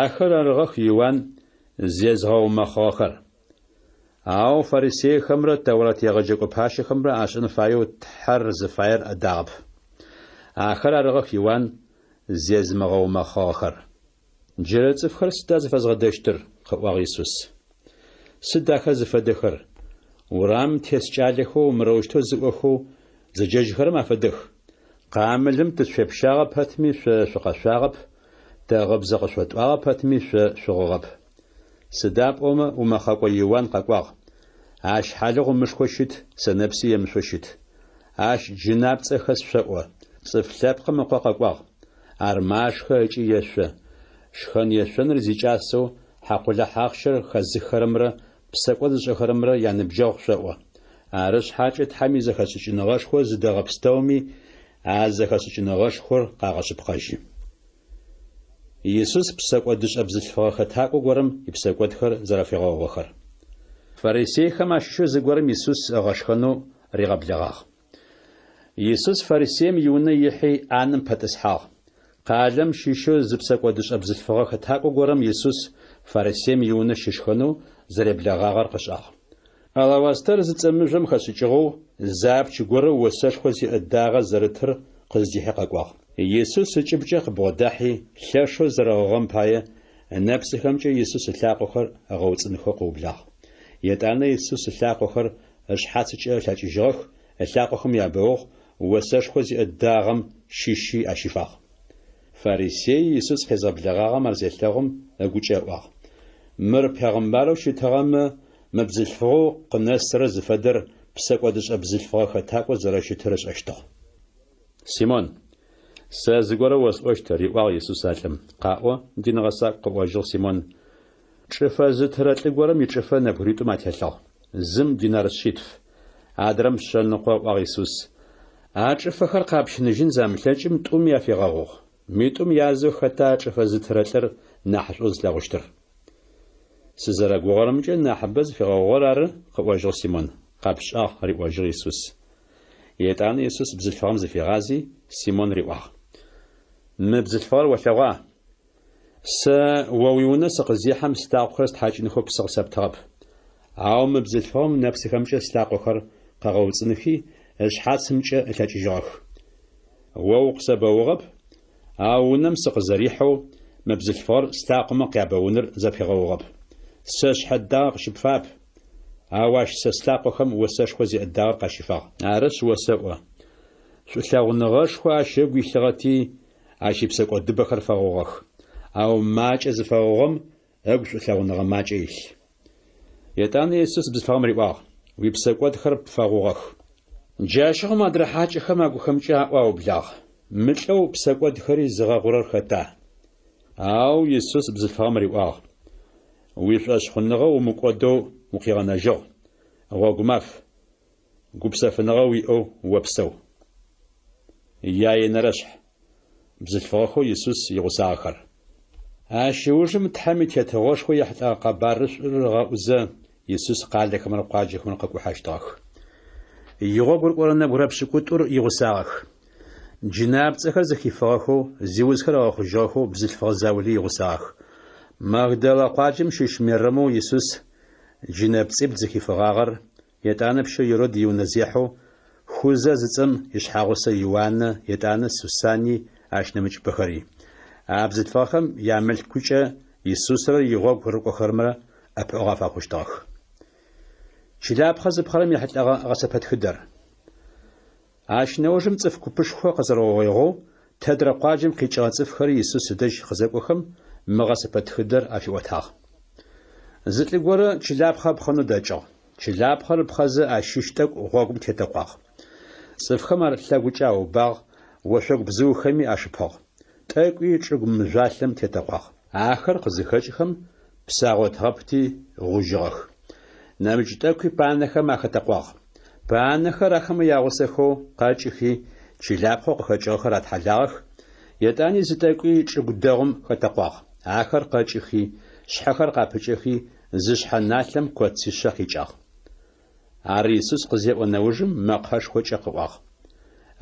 Ахэр арыгъэх Иуан зезгъэумэхъыгъэхэр. Ау фарисейхэмрэ Тэурэт егъэджэкӏо пащэхэмрэ ашӏэн фаеу Тхьэр зыфаер адагъэп. Ахэр арыгъэх Иуан зезымыгъэумэхъыгъэхэр. Джырэ цӏыфхэр сыда зыфэзгъэдэщтыр? къыӏуагъ Исус. Сыд ахэр зыфэдэхэр? Урамым тес кӏалэхэу мырэущтэу зыӏохэу зэджэжьхэрэм афэдэх. Къамылым тышъуепщагъэ пэтми шъо шъукъэшъуагъэп, тэ гъыбзэ къышъотӏуагъэ пэтми шъо шъугъыгъэп. Сыда пӏомэ умэхъэкӏо Иуан къэкӏуагъ. Ащ хьалыгъу ымышхэу щыт, сэнэпси емышъоу щыт. Ащ джынапцӏэ хэс шъоӏо. Цӏыф Лъэпкъым Ыкъо къэкӏуагъ. Ар машхэ ыкӏи ешъо. Шхэн-ешъоныр зикӏасэу хьакъулахь ахъщэр хэзыххэрэмрэ псэкӏод зышӏэхэрэмрэ яныбджэгъу шъоӏо. Ары шъхьакӏэ Тхьэм изэхэшӏыкӏыныгъэшхо зыдэгъэ пстэуми а зэхэшӏыкӏыныгъэшхор къагъэшъыпкъэжьы. Исус псэкӏодышӏэ бзылъфыгъэ хэтакӏо горэм ипсэкӏодхэр зэрэфигъэгъугъэхэр. Фарисейхэм ащыщэу зыгорэм Исус ыгъэшхэнэу ригъэблэгъагъ. Исус фарисеим иунэ ихьи ӏанэм пэтӏысхьагъ. Къалэм щыщэу зы псэкӏодышӏэ бзылъфыгъэ хэтакӏо горэм Исус фарисеим иунэ щышхэнэу зэреблэгъагъэр къышӏагъ. Алавастэр зыцӏэ мыжъом хэшӏыкӏыгъэу зы апч горэ осэшхо зиӏэ дагъэ зэрытыр къыздихьи къэкӏуагъ. Исус ыкӏыбкӏэ къыбгъодахьи, лъэшэу зэрэгъыгъэм пае, ынэпсыхэмкӏэ Исус ылъакъохэр ыгъэуцӏынхэу къыублагъ. Етӏанэ Исус ылъакъохэр ышъхьацыкӏэ ылъэкӏыжьыгъэх, ылъакъохэм ябэугъ, осэшхо зиӏэ дагъэм щыщи ащифагъ. Фарисей Исус къезгъэблэгъагъэм ар зелъэгъум, ыгукӏэ ыӏуагъ, Мыр пегъымбарэу щытыгъэмэ, мы бзылъфыгъэу къынэсырэр зыфэдэр псэкӏодышӏэ бзылъфыгъэ хэтакӏоу зэрэщытыр ышӏэщтыгъ. Симон, сэ зыгорэ осӏощт, риӏуагъ Исус а лӏым. Къаӏо, дин гъэсакӏу, къыӏожьыгъ Симон. Чӏыфэ зытырэ лӏы горэм ичӏыфэ нэбгыритӏум ателъыгъ. Зым динар шъитф, адрэм шъэныкъо, ыӏуагъ Исус. А чӏыфэхэр къапщыныжьын замылъэкӏым, тӏуми афигъэгъугъ. Митӏум язэу хэта чӏыфэ зытырэ лӏыр нахьышӏоу зылъэгъущтыр? Сызэрэгугъэрэмкӏэ, нахьыбэ зыфигъэгъугъэр ары, къыӏожьыгъ Симон. Къэпшӏагъ, риӏожьыгъ Исус. Етӏанэ Исус бзылъфыгъэм зыфигъази, Симон риӏуагъ, Мы бзылъфыгъэр олъэгъуа? Сэ о уиунэ сыкъызехьэм слъакъохэр стхьакӏынхэу псы къысэптыгъэп. Ау мы бзылъфыгъэм ынэпсыхэмкӏэ слъакъохэр къыгъэуцӏынхи, ышъхьацымкӏэ ылъэкӏыжьыгъэх. О укъысэбэугъэп, ау унэм сыкъызэрихьэу мы бзылъфыгъэр слъакъомэ къябэуныр зэпигъэугъэп. Сэ сшъхьэ дагъэ къыщыпфап, ау ащ сэ слъакъохэм осэшхо зиӏэ дагъэр къащифагъ. Арышъ, осэӏо, шӏулъэгъуныгъэшхо ащ ыгу илъыгъэти, ащ ипсэкӏодыбэхэр фэгъугъэх. Ау макӏэ зыфэгъугъэм ыгу шӏулъэгъуныгъэ макӏэ илъ. Етӏанэ Исус бзылъфыгъэм риӏуагъ, Уипсэкӏодхэр пфэгъугъэх. Джащыгъум адрэ хьакӏэхэм агухэмкӏэ аӏоу аублагъ. Мылӏэу псэкӏодхэри зыгъэгъурэр хэта? Ау Исус бзылъфыгъэм риӏуагъ, Уишӏошъхъуныгъэ умыкӏодэу укъигъэнэжьыгъ. Гъогумаф, гупсэфыныгъэ уиӏэу опсэу. Яенэрэшъхь. Бзылъфыгъэхэу Исус игъусагъэхэр. Ащ ыужым Тхьэм и Тетыгъошхо ехьылӏэгъэ къэбарышӏур ыгъэӏузэ, Исус къалэхэмрэ къуаджэхэмрэ къыкӏухьэщтыгъэх. Игъогу рыкӏорэ нэбгырэ пшӏыкӏутӏур игъусагъэх. Джынапцӏэхэр зыхифыгъэхэу, зиузхэр ыгъэхъужьыгъэхэу бзылъфыгъэ заули игъусагъэх. Магдалэ къуаджэм щыщ Мерэмэу Исус джынэпцӏибл зыхифыгъагъэр, етӏанэ пщэу Ирод иунэзехьэу Хузэ зыцӏэм ишъхьагъусэ Иуаннэ, етӏанэ Сусанни, ащ нэмыкӏыбэхэри. А бзылъфыгъэхэм ямылъкукӏэ Исусрэ игъогу рыкӏохэрэмрэ ӏэпыӏэгъу афэхъущтыгъэх. Чылапхъэ зыпхъэрэм ехьылӏэгъэ гъэсэпэтхыдэр. Ащ нэужым цӏыф купышхо къэзэрэугъоигъэу, тэдрэ къуаджэм къикӏыгъэ цӏыфхэри Исус ыдэжь къызэкӏохэм, мы гъэсэпэтхыдэр афиӏотагъ. Зы лӏы горэ чылапхъэ ыпхъэнэу дэкӏыгъ. Чылапхъэр ыпхъэзэ ащыщ тӏэкӏу гъогум тетэкъуагъ. Цӏыфхэм ар лъэгукӏэ аубагъ, ошъогу бзыухэми ашыпыгъ. Тӏэкӏуи чӏыгу мыжъуалъэм тетэкъуагъ. Ахэр къызыхэкӏхэм, псы агъотыгъэпти, гъужьыгъэх. Нэмыкӏ тӏэкӏуи панэхэм ахэтэкъуагъ. Панэхэр ахэмэ ягъусэхэу къэкӏыхи, чылапхъэу къыхэкӏыгъэхэр атхьалагъэх, етӏани зы тӏэкӏуи чӏыгу дэгъум хэтэкъуагъ. Ахэр къэкӏыхи, шъхьэхэр къапыкӏэхи, зы шъхьэ налъэм коцишъэ къикӏагъ. Ар Исус къызеӏо нэужым мэкъэшхокӏэ къыӏуагъ.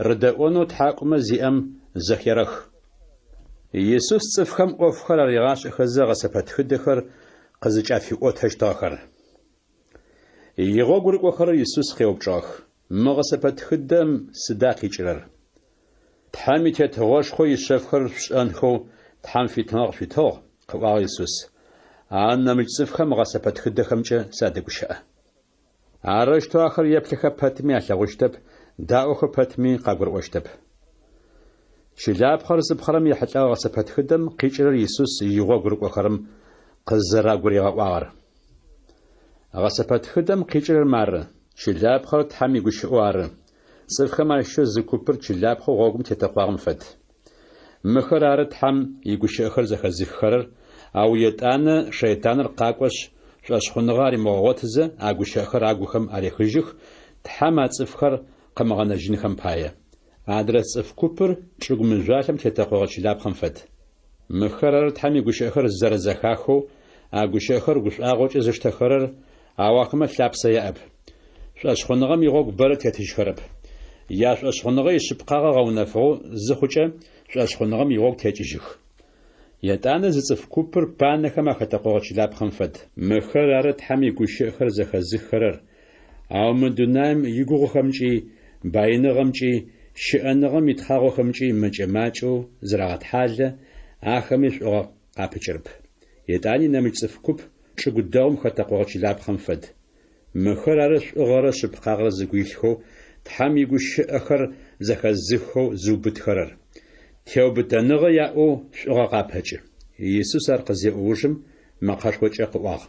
Рыдэӏонэу тхьакӏумэ зиӏэм зэхерэх. Исус цӏыфхэм ӏофхэр аригъашӏэхэзэ гъэсэпэтхыдэхэр къызыкӏафиӏотэщтыгъэхэр. Игъогу рыкӏохэрэр Исус къеупчӏыгъэх, Мы гъэсэпэтхыдэм сыда къикӏырэр? Тхьэм и Тетыгъошхо ишъэфхэр шъушӏэнхэу Тхьэм фитыныгъэ къышъуитыгъ, къыӏуагъ Исус. Ау нэмыкӏ цӏыфхэм гъэсэпэтхыдэхэмкӏэ садэгущыӏэ. Арэущтэу ахэр еплъыхэ пэтми алъэгъущтэп, даӏохэ пэтми къагурыӏощтэп. Чылапхъэр зыпхъэрэм ехьылӏэгъэ гъэсэпэтхыдэм къикӏырэр Исус игъогу рыкӏохэрэм къызэрагуригъэӏуагъэр. Гъэсэпэтхыдэм къикӏырэр мары, чылапхъэр Тхьэм игущыӏэу ары. Цӏыфхэм ащыщэу зы купыр чылапхъэу гъогум тетэкъуагъэм фэд. Мыхэр ары Тхьэм игущыӏэхэр зэхэзыххэрэр, ау етӏанэ шэйтаныр къакӏошъ, шӏошъхъуныгъэ аримыгъэгъотызэ, а гущыӏэхэр агухэм арехыжьых, Тхьэм а цӏыфхэр къымыгъэнэжьынхэм пае. Адрэ цӏыф купыр чӏыгу мыжъуалъэм тетэкъогъэ чылапхъэм фэд. Мыхэр ары Тхьэм игущыӏэхэр зэрэзэхахэу, а гущыӏэхэр гушӏуагъокӏэ зыштэхэрэр, ау ахэмэ лъапсэ яӏэп. Шӏошъхъуныгъэм игъогу бэрэ тетыжьхэрэп. Яшӏошъхъуныгъэ ишъыпкъагъэ гъэунэфыгъэу зыхъукӏэ, шӏошъхъуныгъэм игъогу текӏыжьых. Етӏанэ зы цӏыф купыр панэхэм ахэтэкъогъэ чылапхъэм фэд. Мыхэр ары Тхьэм игущыӏэхэр зэхэзыххэрэр, ау мы дунаим игугъухэмкӏи, баиныгъэмкӏи, щыӏэныгъэм итхъагъохэмкӏи мэкӏэ-макӏэу зырагъэтхьалэ, ахэми шӏугъэ къапыкӏырэп. Етӏани нэмыкӏ цӏыф куп чӏыгу дэгъум хэтэкъогъэ чылапхъэм фэд. Мыхэр ары шӏугъэрэ шъыпкъагъэрэ зыгу илъхэу, Тхьэм игущыӏэхэр зэхэзыххэу зыубытхэрэр. Теубытэныгъэ яӏэу шӏугъэ къапэкӏы. Исус ар къызеӏо ужым мэкъэшхокӏэ къыӏуагъ,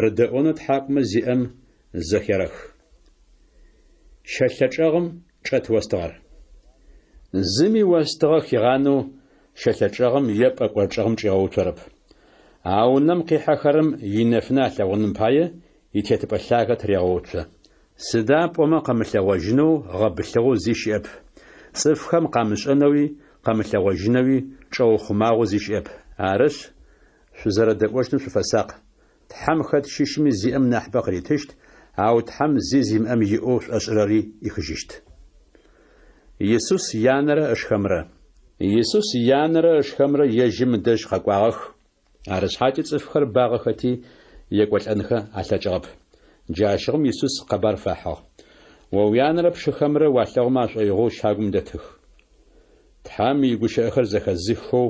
Рыдэӏонэу тхьакӏумэ зиӏэм зэхерэх. Щэлъэ чӏэгъым чӏэт остыгъэр. Зыми остыгъэ хигъанэу щэлъэ чӏэгъым е пӏэкӏор чӏэгъым чӏигъэуцорэп. А унэм къихьэхэрэм инэфынэ алъэгъуным пае итетыпӏэ лъагэ тырегъэуцо. Сыда пӏомэ къэмылъэгъожьынэу гъэбылъыгъэу зи щыӏэп. Цӏыфхэм къамышӏэнэуи къэмылъэгъожьынэуи чӏэухъумагъэу зи щыӏэп. Арышъ, шъузэрэдэӏощтым шъуфэсакъ. Тхьэм хэт щыщми зиӏэм нахьыбэ къыритыщт, ау Тхьэм зи зимыӏэм иӏэу шӏошӏырэри ӏихыжьыщт. Исус янэрэ ышхэмрэ. Исус янэрэ ышхэмрэ ежьым ыдэжь къэкӏуагъэх, арышъхьакӏэ цӏыфхэр багъэхэти, екӏолӏэнхэ алъэкӏыгъэп. Джащыгъум Исус къэбар фахьыгъ. О уянэрэ пшыхэмрэ уалъэгъумэ ашӏоигъоу щагум дэтых. Тхьэм игущыӏэхэр зэхэзыххэу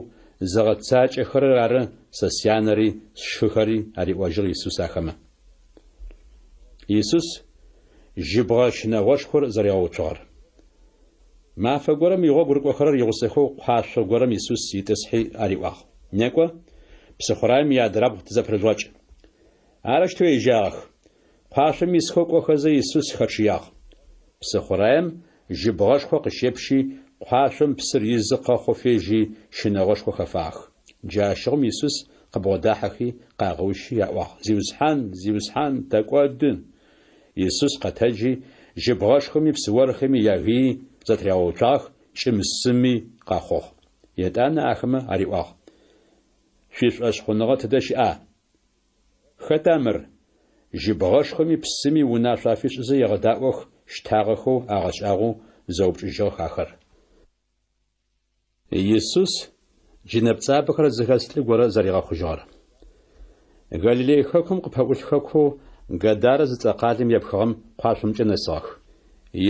зыгъэцакӏэхэрэр ары сэ сянэри сшыхэри, ариӏожьыгъ Исус ахэмэ. Исус жьыбгъэ щынэгъошхор зэригъэуцугъэр. Мафэ горэм игъогу рыкӏохэрэр игъусэхэу къуашъо горэм Исус итӏысхьи ариӏуагъ, Некӏо, псыхъураем иадрабгъу тызэпырыжъугъэкӏ. Арэущтэу ежьагъэх. Къуашъом исхэу кӏохэзэ Исус хэчъыягъ. Псыхъураем жьыбгъэшхо къыщепщи, Къуашъом псыр изы къэхъоу фежьи, щынэгъошхо хэфагъэх. Джащыгъум Исус къыбгъодахьэхи, къагъэущи аӏуагъ: Зиусхьан, Зиусхьан, тэкӏоды! Исус къэтэджи, жьыбгъэшхоми псыорхэми ягыий зэтыригъэуцуагъэх, кӏым-сыми къэхъугъ. Етӏанэ ахэмэ ариӏуагъ: Шъуишӏошъхъуныгъэ тыдэ щыӏа? Хэта мыр? Жьыбгъэшхоми псыми унашъо афишӏызэ егъэдаӏох, щтагъэхэу, агъэшӏагъоу зэупчӏыжьыгъэх ахэр. Исус джынэпцӏабэхэр зыхэс лӏы горэ зэригъэхъужьыгъэр. Галилей хэкум къыпэӏулъ хэкоу Гадарэ зыцӏэ къалэм епхыгъэм къуашъомкӏэ нэсыгъэх.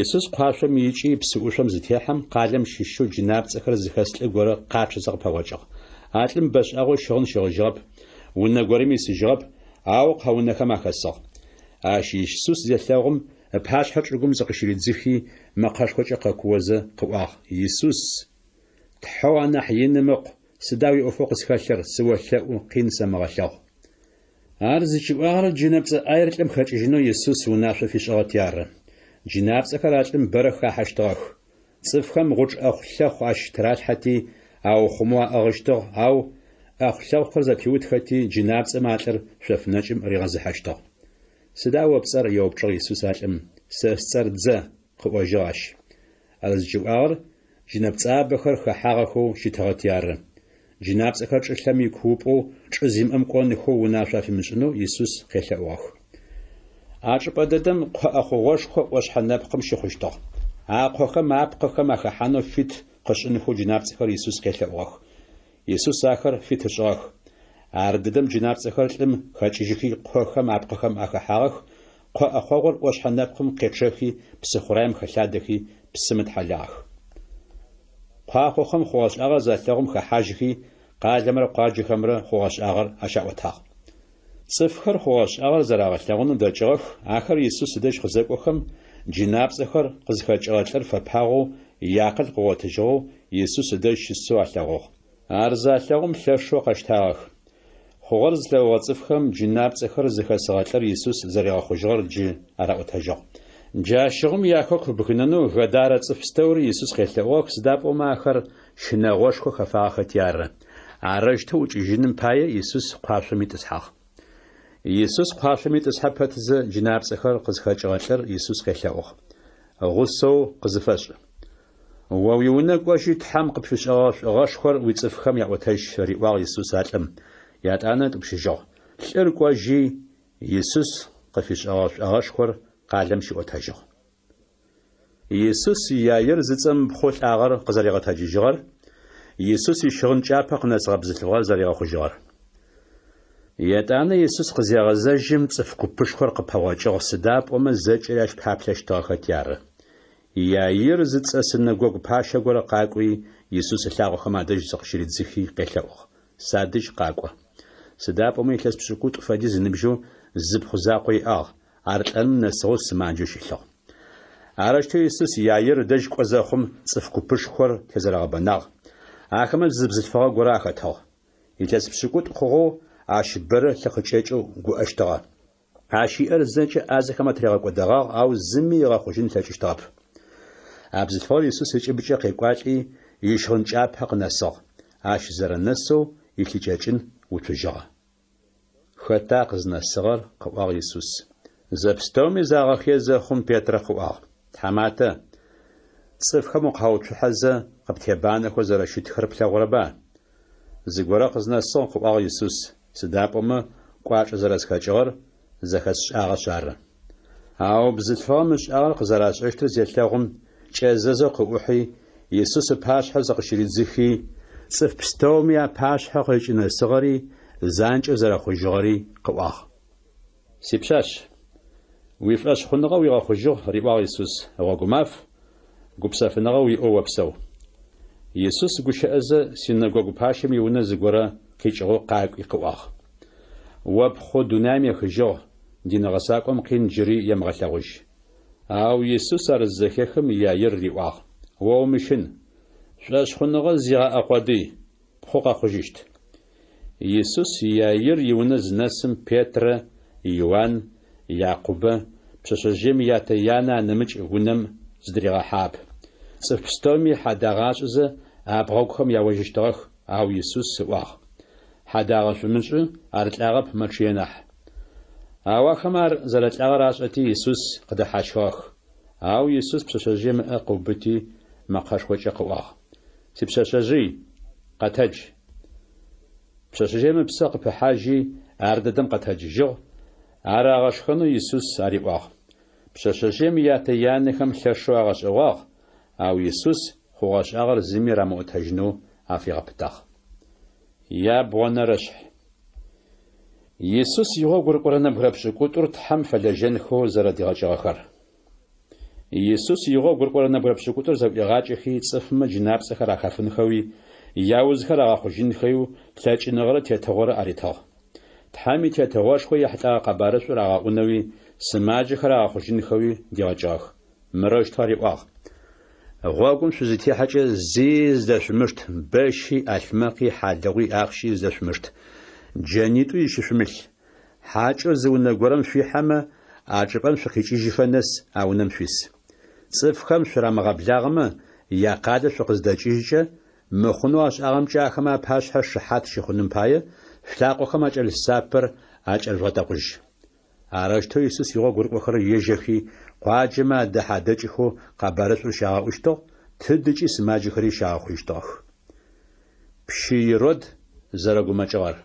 Исус къуашъом икӏи псыӏушъом зытехьэм, къалэм щыщэу джынапцӏэхэр зыхэс лӏы горэ къачъэзэ къыпэгъокӏыгъ. А лӏым бэшӏагъэу щыгъын щыгъыжьыгъэп, унэ горэми исыжьыгъэп, ау къэунэхэм ахэсыгъ. Ащ Исус зелъэгъум, ыпашъхьэ чӏыгум зыкъыщыридзыхи, мэкъэшхокӏэ къэкуозэ къыӏуагъ: Исус, Тхьэу анахь Иным Ыкъу, сыда уиӏофэу къысхэлъыр, сыолъэӏу, къин сэмыгъэлъэгъу. Ар зыкӏиӏуагъэр джынэпцӏэ ӏаер лӏым хэкӏыжьынэу Исус унашъо фишӏыгъэти ары. Джынапцӏэхэр а лӏым бэрэ хахьэщтыгъэх. Цӏыфхэм гъучӏ ӏэхъу-лъэхъу ащ тыралъхьэти, аухъумэу аӏыгъыщтыгъ, ау ӏэхъу-лъэхъухэр зэпиутхэти, джынапцӏэмэ а лӏыр шъоф нэкӏым ригъэзыхьэщтыгъ. Сыда о пцӏэр? еупчӏыгъ Исус а лӏым. Сэ сцӏэр Дзэ, къыӏожьыгъ ащ. Ар зыкӏиӏуагъэр джынэпцӏабэхэр хэхьагъэхэу щытыгъэти ары. Джынапцӏэхэр чӏылъэм икуупӏэу чӏы зимыӏэм кӏонхэу унашъо афимышӏынэу Исус къелъэӏугъэх. А чӏыпӏэ дэдэм къо ӏэхъогъошхо ӏошъхьэ нэпкъым щыхъущтыгъ. А къохэм апкъыхэм ахэхьанэу фит къышӏынхэу джынапцӏэхэр Исус къелъэӏугъэх. Исус ахэр фит ышӏыгъэх. Ардэдэм джынапцӏэхэр лӏым хэкӏыжьыхи къохэм апкъыхэм ахэхьагъэх, къо ӏэхъогъур ӏошъхьэ нэпкъым къечъэхи псыхъураем хэлъадэхи псым ытхьэлагъэх. Куахъохэм хъугъэ-шӏагъэр залъэгъум хэхьажьхи, къалэмрэ къуаджэхэмрэ хъугъэ-шӏагъэр ащаӏотагъ. Цӏыфхэр хъугъэ-шӏагъэр зэрагъэлъэгъунэу дэкӏыгъэх, ахэр Исус ыдэжь къызэкӏохэм, джынапцӏэхэр къызхэкӏыгъэ лӏыр фэпагъэу, иакъыл къыгъотыжьыгъэу Исус ыдэжь щысэу алъэгъугъ. Ар залъэгъум лъэшэу къэщтагъэх. Хъугъэр зылъэгъугъэ цӏыфхэм джынапцӏэхэр зыхэсыгъэ лӏыр Исус зэригъэхъужьыгъэр джы араӏотэжьыгъ. Джащыгъум яхэку ыбгынэнэу Гадарэ цӏыф пстэури Исус къелъэӏугъэх, сыда пӏомэ ахэр щынэгъошхо хэфагъэхэти ары. Арэущтэу ӏукӏыжьыным пае Исус къуашъом итӏысхьагъ. Исус къуашъом итӏысхьэ пэтзэ джынапцӏэхэр къызхэкӏыгъэ лӏыр Исус къелъэӏугъ. Гъусэу къызыфэшӏ. О уиунэ кӏожьи, Тхьэм къыпфишӏэгъэ шӏугъэшхор уицӏыфхэм яӏотэжь, риӏуагъ Исус а лӏым. Ятӏанэ ытӏупщыжьыгъ. Лӏыр кӏожьи, Исус къыфишӏэгъэ шӏогъэшхор къалэм щиӏотэжьыгъ. Исус Иаир зыцӏэм ыпхъу лӏагъэр къызэригъэтэджыжьыгъэр, Исус ищыгъын кӏапэ къынэсыгъэ бзылъфыгъэр зэригъэхъужьыгъэр. Етӏанэ Исус къызегъэзэжьым, цӏыф купышхор къыпэгъокӏыгъ, сыда пӏомэ зэкӏэри ащ паплъэщтыгъэхэти ары. Иаир зыцӏэ синэгогу пащэ горэ къакӏуи, Исус ылъакъохэм адэжь зыкъыщыридзыхи къелъэӏугъ, Садэжь къакӏо. Сыда пӏомэ илъэс пшӏыкӏутӏу фэдиз ыныбжьэу зы пхъу закъо иӏагъ, ар лӏэным нэсыгъэу сымаджэу щылъыгъ. Арэущтэу Исус Иаир ыдэжь кӏо зэхъум, цӏыф купышхор тезэрэгъэбэнагъ. Ахэмэ зы бзылъфыгъэ горэ ахэтыгъ. Илъэс пшӏыкӏутӏу хъугъэу ащ бэрэ лъы къыкӏэкӏэу гуӏэщтыгъэ. Ащ иӏэр зэкӏэ ӏазэхэм атыригъэкӏодэгъагъ, ау зыми ыгъэхъужьын ылъэкӏыщтыгъэп. А бзылъфыгъэр Исус ыкӏыбыкӏэ къекӏуалӏи, ищыгъын кӏапэ къынэсыгъ. Ащ зэрэнэсэу илъыкӏэкӏын уцужьыгъэ. Хэта къызнэсыгъэр? къыӏуагъ Исус. Зэпстэуми загъэхые зэхъум, Петрэ къыӏуагъ, Тхьаматэ, цӏыфхэм укъауцухьэзэ, къыптебанэхэу зэрэщытхэр плъэгъурэба? Зыгорэ къызнэсыгъ, къыӏуагъ Исус, сыда пӏомэ кӏуачӏэ зэрэсхэкӏыгъэр зэхэсшӏагъэшъ ары. Ау бзылъфыгъэм ышӏагъэр къызэрашӏэщтыр зелъэгъум, кӏэзэзэу къыӏухьи, Исус ыпашъхьэ зыкъыщыридзыхи, цӏыф пстэуми апашъхьэ къызкӏынэсыгъэри, занкӏэу зэрэхъужьыгъэри къыӏуагъ. Сипшъашъ, уишӏошъхъуныгъэ уигъэхъужьыгъ, риӏуагъ Исус, гъогумаф, гупсэфыныгъэ уиӏэу опсэу. Исус гущыӏэзэ, синэгогу пащэм иунэ зыгорэ къикӏыгъэу къакӏуи къыӏуагъ. О пхъу дунаим ехыжьыгъ, дин гъэсакӏом къин джыри емыгъэлъэгъужь. Ау Исус ар зызэхехым, Иаир риӏуагъ, О умыщын, шӏошъхъуныгъэ зигъэӏэ къодый, ппхъу къэхъужьыщт. Исус Иаир иунэ зынэсым, Петрэ, Иуан, Якъубэ, пшъэшъэжъыем ятэ-янэ анэмыкӏ унэм зыдыригъэхьагъэп. Цӏыф пстэуми хьадагъэ ашӏызэ, абгъэгухэм яожьыщтыгъэх, ау Исус ыӏуагъ, Хьадагъэ шъумышӏы, ар лӏагъэп, мэчъые нахь. Ау ахэмэ ар зэрэлӏагъэр ашӏэти, Исус къыдэхьащхыгъэх. Ау Исус пшъэшъэжъыем ыӏэ къыубыти, мэкъэшхокӏэ къыӏуагъ, Сипшъэшъэжъый, къэтэдж! Пшъэшъэжъыем ыпсэ къыпыхьажьи, ардэдэм къэтэджыжьыгъ, ар агъэшхэнэу Исус ариӏуагъ. Пшъэшъэжъыем ятэ-янэхэм лъэшэу агъэшӏэгъуагъ, ау Исус хъугъэ-шӏагъэр зыми рамыӏотэжьынэу афигъэпытагъ. Ябгъонэрэшъхь. Исус игъогу рыкӏорэ нэбгырэ пшӏыкӏутӏур Тхьэм фэлэжьэнхэу зэрэдигъэкӏыгъэхэр. Исус игъогу рыкӏорэ нэбгырэ пшӏыкӏутӏур зэӏуигъакӏэхи, цӏыфмэ джынапцӏэхэр ахафынхэуи, яузхэр агъэхъужьынхэуи лъэкӏыныгъэрэ тетыгъорэ аритыгъ. Тхьэм и Тетыгъошхо ехьылӏэгъэ къэбарышӏур агъэӏунэуи, сымаджэхэр агъэхъужьынхэуи дигъэкӏыгъэх. Мырэущтэу ариӏуагъ, Гъогум шъузытехьэкӏэ зи зыдэшъумышт, бэщи, ӏалъмэкъи, хьалыгъуи, ахъщи зыдэшъумышт. Джэнитӏуи зыщышъумылъ. Хьакӏэу зы унэ горэм шъуихьэмэ, а чӏыпӏэм шъукъикӏыжьыфэ нэс а унэм шъуис. Цӏыфхэм шъурамыгъэблагъэмэ, якъалэ шъукъызыдэкӏыжькӏэ, мыхъунэу ашӏагъэмкӏэ ахэмэ апашъхьэ шыхьат щыхъуным пае, шъулъакъохэм акӏэлъ сапэр акӏэжъугъэтэкъужь. Арэущтэу Исус игъогу рыкӏохэрэр ежьэхи, къуаджэмэ адэхьэ-адэкӏыхэу къэбарышӏур щагъэӏущтыгъ, тыдыкӏи сымаджэхэри щагъэхъужьыщтыгъэх. Пщы Ирод зэрэгумэкӏыгъэр.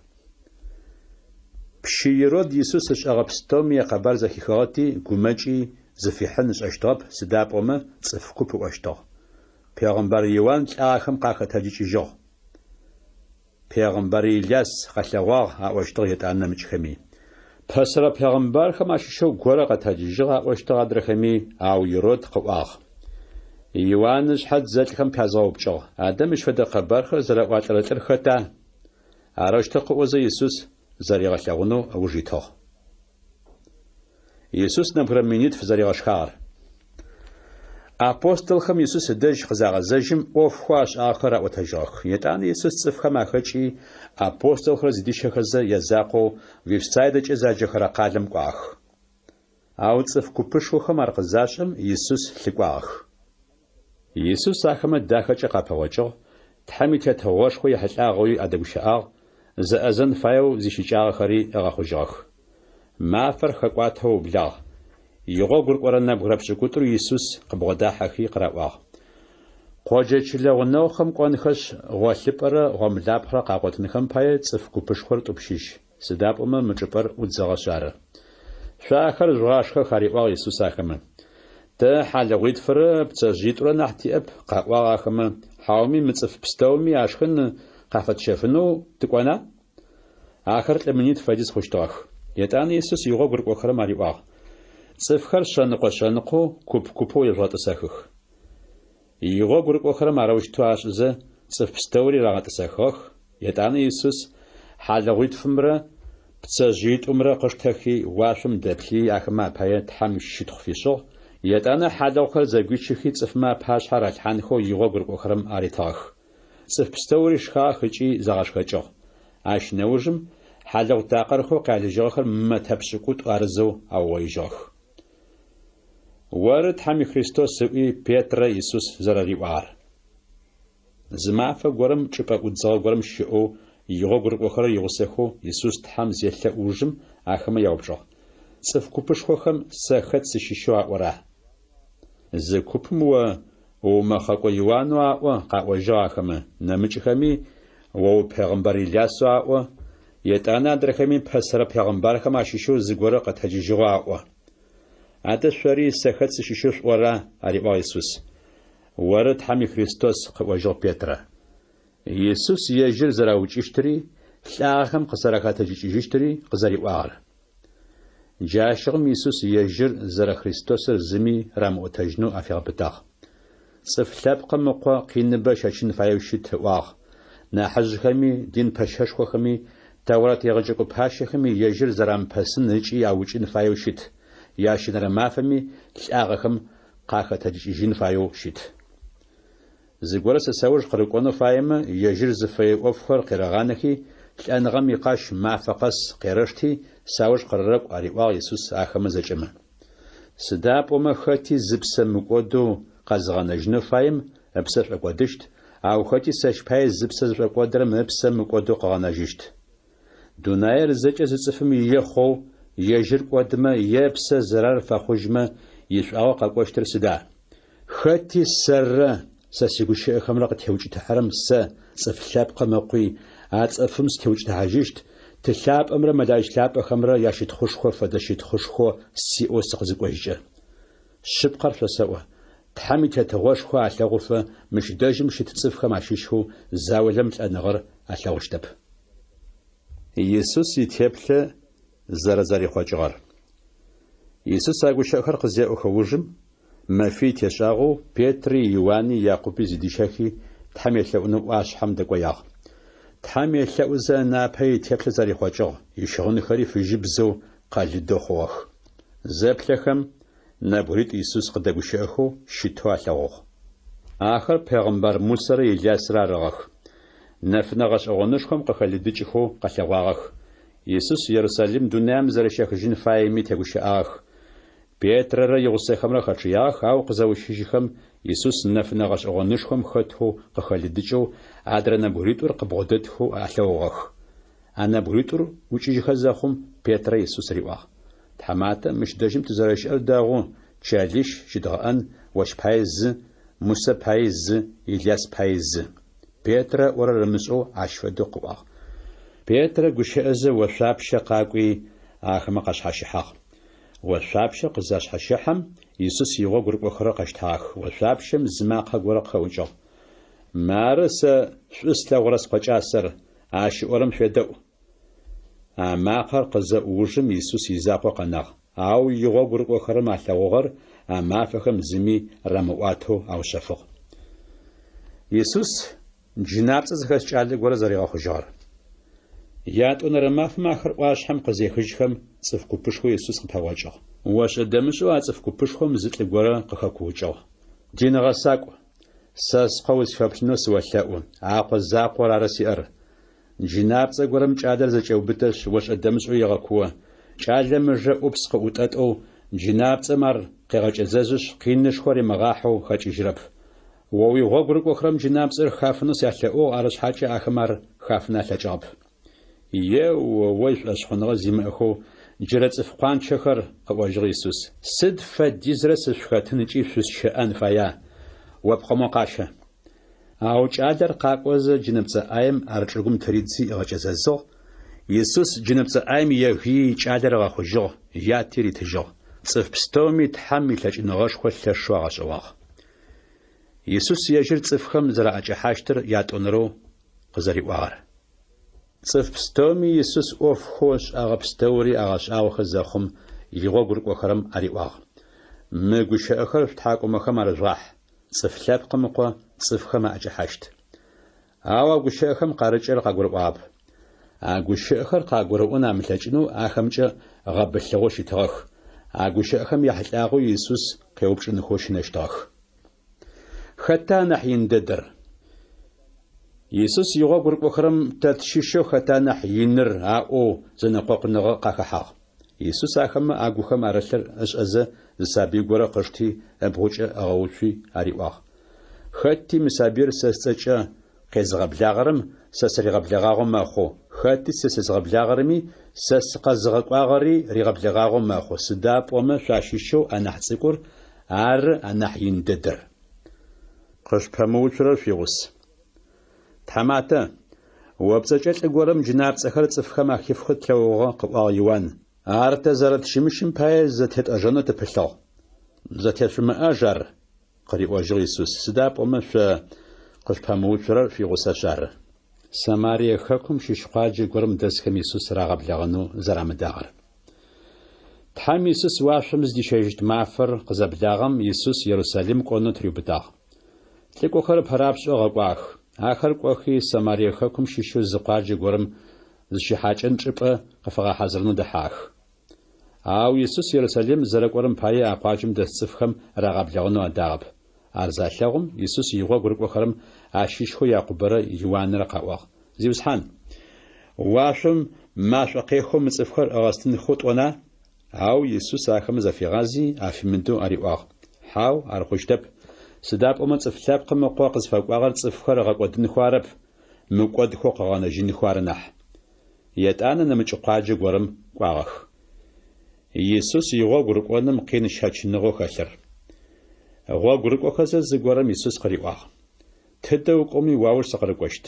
Пщы Ирод Исус ышӏэгъэ пстэуми якъэбар зэхихыгъэти, гумэкӏи, зыфихьын ышӏэщтыгъэп, сыда пӏомэ цӏыф куп ыӏощтыгъ. Пегъымбар Иуан лӏагъэхэм къахэтэджыкӏыжьыгъ. Пегъымбар Иляс къэлъэгъуагъ, аӏощтыгъ етӏанэ нэмыкӏхэми. Пэсэрэ пегъымбархэм ащыщэу горэ къэтэджыжьыгъ, аӏощтыгъ адрэхэми, ау Ирод къыӏуагъ. Иуан ышъхьэ дзэлӏхэм пязгъэупкӏыгъ. Адэ мыщ фэдэ къэбархэр зэраӏуалӏэрэ лӏыр хэта? Арэущтэу къыӏозэ Исус зэригъэлъэгъунэу ыуж итыгъ. Исус нэбгырэ минитф зэригъэшхагъэр. Апостолхэм Исус ыдэжь къызагъэзэжьым, ӏофхэу ашӏагъэхэр раӏотэжьыгъэх. Етӏанэ Исус цӏыфхэм ахэкӏи, апостолхэр зыдищэхэзэ, язакъоу Вифсайдэкӏэ заджэхэрэ къалэм кӏуагъэх. Ау цӏыф купышхохэм ар къызашӏэм, Исус лъыкӏуагъэх. Исус ахэмэ дахэкӏэ къапэгъокӏыгъ, Тхьэм и Тетыгъошхо ехьылӏагъэуи адэгущыӏагъ, зэӏэзэн фаеу зищыкӏагъэхэри ыгъэхъужьыгъэх. Мафэр хэкӏуатэу ыублагъ. Игъогу рыкӏорэ нэбгырэ пшӏыкӏутӏур Исус къыбгъодахьэхи къыраӏуагъ. Къоджэ чылэ гъунэгъухэм кӏонхэшъ, гъолъыпӏэрэ гъомлапхъэрэ къагъотынхэм пае цӏыф купышхор тӏупщыжь, сыда пӏомэ мы чӏыпӏэр ӏудзыгъэшъ ары. Шъо ахэр жъугъашхэх, ариӏуагъ Исус ахэмэ. Тэ хьалыгъуитфырэ пцэжъыитӏурэ нахь тиӏэп, къаӏуагъ ахэмэ, хьауми мы цӏыф пстэуми ашхын къафэтщэфынэу тыкӏона? Ахэр лӏы минитф фэдиз хъущтыгъэх. Етӏанэ Исус игъогу рыкӏохэрэм ариӏуагъ, Цӏыфхэр шъэныкъо-шъэныкъоу, куп-купэу ежъугъэтӏысэхых. Игъогу рыкӏохэрэм арэущтэу ашӏызэ, цӏыф пстэури рагъэтӏысэхыгъэх. Етӏанэ Исус хьалыгъуитфымрэ пцэжъыитӏумрэ къыштэхи, уашъом дэплъыий ахэмэ апае Тхьэм щытхъу фишӏыгъ, етӏанэ хьалыгъухэр зэгуичыхи цӏыфмэ апашъхьэ ралъхьанхэу игъогу рыкӏохэрэм аритыгъэх. Цӏыф пстэури шхагъэх ыкӏи загъэшхэкӏыгъ. Ащ нэужым хьалыгъу такъырхэу къялыжьыгъэхэр мэтэ пшӏыкӏутӏу арызэу аугъоижьыгъэх. Оры Тхьэм и Христос ыӏуи Петрэ Исус зэрэриӏуагъэр. Зы мафэ горэм чӏыпӏэ ӏудзыгъэ горэм щыӏэу игъогу рыкӏохэрэр игъусэхэу Исус Тхьэм зелъэӏу ужым ахэмэ яупчӏыгъ, Цӏыф купышхохэм сэ хэт сыщыщэу аӏора? Зы купым о уумэхъэкӏо Иуанэу аӏо, къаӏожьыгъ ахэмэ, нэмыкӏхэми о упегъымбар Илясэу аӏо, етӏанэ адрэхэми пэсэрэ пегъымбархэм ащыщэу зыгорэ къэтэджыжьыгъэу аӏо. Адэ шъори сэ хэт сыщыщэу шъуӏора? ариӏуагъ Исус. Оры Тхьэм и Христос, къыӏожьыгъ Петрэ. Исус ежьыр зэраукӏыщтыри, лӏагъэхэм къызэрахэтэджыкӏыжьыщтыри къызэриӏуагъэр. Джащыгъум Исус ежьыр зэрэ Христосыр зыми рамыӏотэжьынэу афигъэпытагъ. Цӏыф Лъэпкъым Ыкъо къиныбэ ыщэчын фаеу щыт, ыӏуагъ. Нахьыжъхэми, дин пэщэшхохэми, Тэурат егъэджэкӏо пащэхэми ежьыр зэрамыпэсын ыкӏи аукӏын фаеу щыт, ящэнэрэ мафэми лӏагъэхэм къахэтэджыкӏыжьын фаеу щыт. Зыгорэ сэ сауж къырыкӏонэу фаемэ, ежьыр зыфэе ӏофхэр къерэгъанэхи, лӏэныгъэм икъащ мафэ къэс къерэшти, сауж къырэрэкӏу, ариӏуагъ Исус ахэмэ зэкӏэмэ. Сыда пӏомэ хэти зыпсэ мыкӏодэу къэзыгъэнэжьынэу фаем ыпсэ шӏокӏодыщт, ау хэти сэщ пае зыпсэ зышӏокӏодырэм ыпсэ мыкӏодэу къыгъэнэжьыщт. Дунаер зэкӏэ зы цӏыфым ие хъоу, ежьыр кӏодымэ е ыпсэ зэрар фэхъужьмэ, ишӏуагъэу къэкӏощтыр сыда? Хэти сэррэ сэ сигущыӏэхэмрэ къытеукӏытыхьэрэм сэ, Цӏыф Лъэпкъым Ыкъуи, а цӏыфым сытеукӏытыхьажьыщт, Ты лъапӏэмрэ мэлэӏич лъапӏэхэмрэ ящытхъушхо фэдэ щытхъушхо сиӏэу сыкъызыкӏожькӏэ. Шъыпкъэр шъосэӏо, Тхьэм и Тетыгъошхо алъэгъуфэ мыщ дэжьым щыт цӏыфхэм ащыщхэу заулэм лӏэныгъэр алъэгъущтэп. Исус итеплъэ зэрэзэрихъокӏыгъэр. Исус а гущыӏэхэр къызеӏохэ ужым, мэфий тешӏагъэу, Петри, Иуани, Якъуби зыдищэхи, Тхьэм елъэӏунэу ӏуашъхьэм дэкӏоягъ. Тхьэм елъэӏузэ ынапэ итеплъэ зэрихъокӏыгъ, ищыгъынхэри фыжьыбзэу къэлыдэу хъугъэх. Зэплъэхэм, нэбгыритӏу Исус къыдэгущыӏэхэу щытэу алъэгъугъ. Ахэр пегъымбар Мусэрэ Илясрэ арыгъэх. Нэфынэ гъэшӏэгъонышхом къыхэлыдыкӏыхэу къэлъэгъуагъэх. Исус Ерусалим дунаим зэрэщехыжьын фаеми тегущыӏагъэх. Петрэрэ игъусэхэмрэ хэчъыягъэх, ау къызэущыжьыхэм, Исус нэфынэ гъэшӏэгъонышхом хэтэу къыхэлыдыкӏэу адрэ нэбгыритӏур къыбгъодэтхэу алъэгъугъэх. А нэбгыритӏур ӏукӏыжьыхэ зэхъум, Петрэ Исус риӏуагъ, Тхьаматэ, мыщ дэжьым тызэрэщыӏэр дэгъу, чэлищ щыдгъэӏэн, ощ пае зы, Мусэ паий зы, Иляс паий зы. Петрэ ыӏорэр ымышӏэу ащ фэдэу къыӏуагъ. Петрэ гущыӏэзэ ошъуапщэ къакӏуи, ахэмэ къашъхьащыхьагъ. Ошъуапщэр къызашъхьэщэхьэм, Исус игъогу рыкӏохэрэр къэщтагъэх. Ошъуапщэм зы макъэ горэ къыхэӏукӏыгъ. Мары сэ шӏу слъэгъурэ Скъо кӏасэр, ащ ыӏорэм шъуедэӏу. А макъэр къызэӏу ужым Исус изакъоу къэнагъ, ау игъогу рыкӏохэрэм алъэгъугъэр а мафэхэм зыми рамыӏуатэу аушъэфыгъ. Исус джынапцӏэ зыхэс кӏалэ горэ зэригъэхъужьыгъэр. Ятӏонэрэ мафэм ахэр ӏуашъхьэм къызехыжьхэм, цӏыф купышхо Исус къыпэгъокӏыгъ. Ошӏэ-дэмышӏэу а цӏыф купышхом зы лӏы горэ къыхэкуукӏыгъ, Дин гъэсакӏу! Сэ скъо усфэплъынэу сыолъэӏу, а къо закъор ары сиӏэр. Джынапцӏэ горэм кӏалэр зэкӏеубытэшъ, ошӏэ-дэмышӏэу егъэкуо. Кӏалэм ыжэ ӏупс къыӏутӏэтӏэу, джынапцӏэм ар къегъэкӏэзэзышъ, къинышхо римыгъахьэу хэкӏыжьрэп. О уигъогу рыкӏохэрэм джынапцӏэр хафынэу сялъэӏугъ, арышъхьакӏэ ахэм ар хафын алъэкӏыгъэп. Е-о-ой, шӏошъхъуныгъэ зимыӏэхэу джырэ цӏыф къуанчэхэр, къыӏожьыгъ Исус, сыд фэдизрэ сышъухэтын ыкӏи шъусщэӏэн фая? О пкъо мо къащэ. Ау кӏалэр къакӏозэ джынэпцӏэ ӏаем ар чӏыгум тыридзи ыгъэкӏэзэзыгъ. Исус джынэпцӏэ ӏаем егыий кӏалэр ыгъэхъужьыгъ, яти ритыжьыгъ. Цӏыф пстэуми Тхьэм илъэкӏыныгъэшхо лъэшэу агъэшӏэгъуагъ. Исус ежьыр цӏыфхэм зэраӏэкӏэхьащтыр ятӏонэрэу къызэриӏуагъэр. Цӏыф пстэуми Исус ӏофхэу ышӏагъэ пстэури агъэшӏагъохэ зэхъум, игъогу рыкӏохэрэм ариӏуагъ, Мы гущыӏэхэр шъутхьакӏумэхэм арыжъугъахь, Цӏыф Лъэпкъым Ыкъо цӏыфхэм аӏэкӏэхьащт. Ау а гущыӏэхэм къарыкӏырэр къагурыӏуагъэп. А гущыӏэхэр къагурыӏон амылъэкӏынэу ахэмкӏэ гъэбылъыгъэу щытыгъэх, а гущыӏэхэм яхьылӏагъэу Исус къеупчӏынхэу щынэщтыгъэх. Хэта анахь ин дэдэр? Исус игъогу рыкӏохэрэм тэ тщыщэу хэта нахь иныр аӏоу зэнэкъокъуныгъэ къахэхьагъ. Исус ахэмэ агухэм арылъыр ышӏэзэ зы сабый горэ къышти ыбгъукӏэ ыгъэуцуи ариӏуагъ, Хэти мы сабыир сэ сцӏэкӏэ къезыгъэблагъэрэм сэ сыригъэблэгъагъэу мэхъу, хэти сэ сезыгъэблагъэрэми сэ сыкъэзыгъэкӏуагъэри ригъэблэгъагъэу мэхъу, сыда пӏомэ шъуащыщэу анахь цӏыкӏур ары анахь ин дэдэр. Къышъупэмыуцурэр шъуигъус. Тхьаматэ, о пцӏэкӏэ лӏы горэм джынапцӏэхэр цӏыфхэм ахифхэу тлъэгъугъэ, къыӏуагъ Иуан. Ар тэ зэрэтщымыщым пае зэтетӏэжэнэу тыпылъыгъ. Зэтешъумыӏаж ар, къыриӏожьыгъ Исус, сыда пӏомэ шъо къышъупэмыуцурэр шъуигъусэшъ ары. Самарие хэкум щыщ къуаджэ горэм дэсхэм Исус рагъэблэгъэнэу зэрамыдагъэр. Тхьэм Исус уашъом зыдищэжьыщт мафэр къызэблагъэм, Исус Ерусалим кӏонэу тыриубытагъ. Лӏыкӏохэр ыпэрапшӏэу ыгъэкӏуагъэх. Ахэр кӏохи, Самарие хэкум щыщэу зы къуаджэ горэм зыщихьакӏэн чӏыпӏэ къыфагъэхьазырынэу дэхьагъэх. Ау Исус Ерусалим зэрэкӏорэм пае а къуаджэм дэс цӏыфхэм рагъэблэгъэнэу адагъэп. Ар залъэгъум, Исус игъогу рыкӏохэрэм ащыщхэу Якъубэрэ Иуанрэ къаӏуагъ, Зиусхьан, уашъом машӏо къехэу мы цӏыфхэр ыгъэстынхэу тӏона? Ау Исус ахэмэ зафигъази, афимыдэу ариӏуагъ, Хьау, ар хъущтэп. Сыда пӏомэ Цӏыф Лъэпкъым Ыкъо къызфэкӏуагъэр цӏыфхэр ыгъэкӏодынхэу арэп, мыкӏодхэу къыгъэнэжьынхэу ары нахь. Етӏанэ нэмыкӏ къуаджэ горэм кӏуагъэх. Исус игъогу рыкӏоным къин щэчыныгъэу хэлъыр. Гъогу рыкӏохэзэ зыгорэм Исус къыриӏуагъ, Тыдэ укӏоми уауж сыкъырыкӏощт.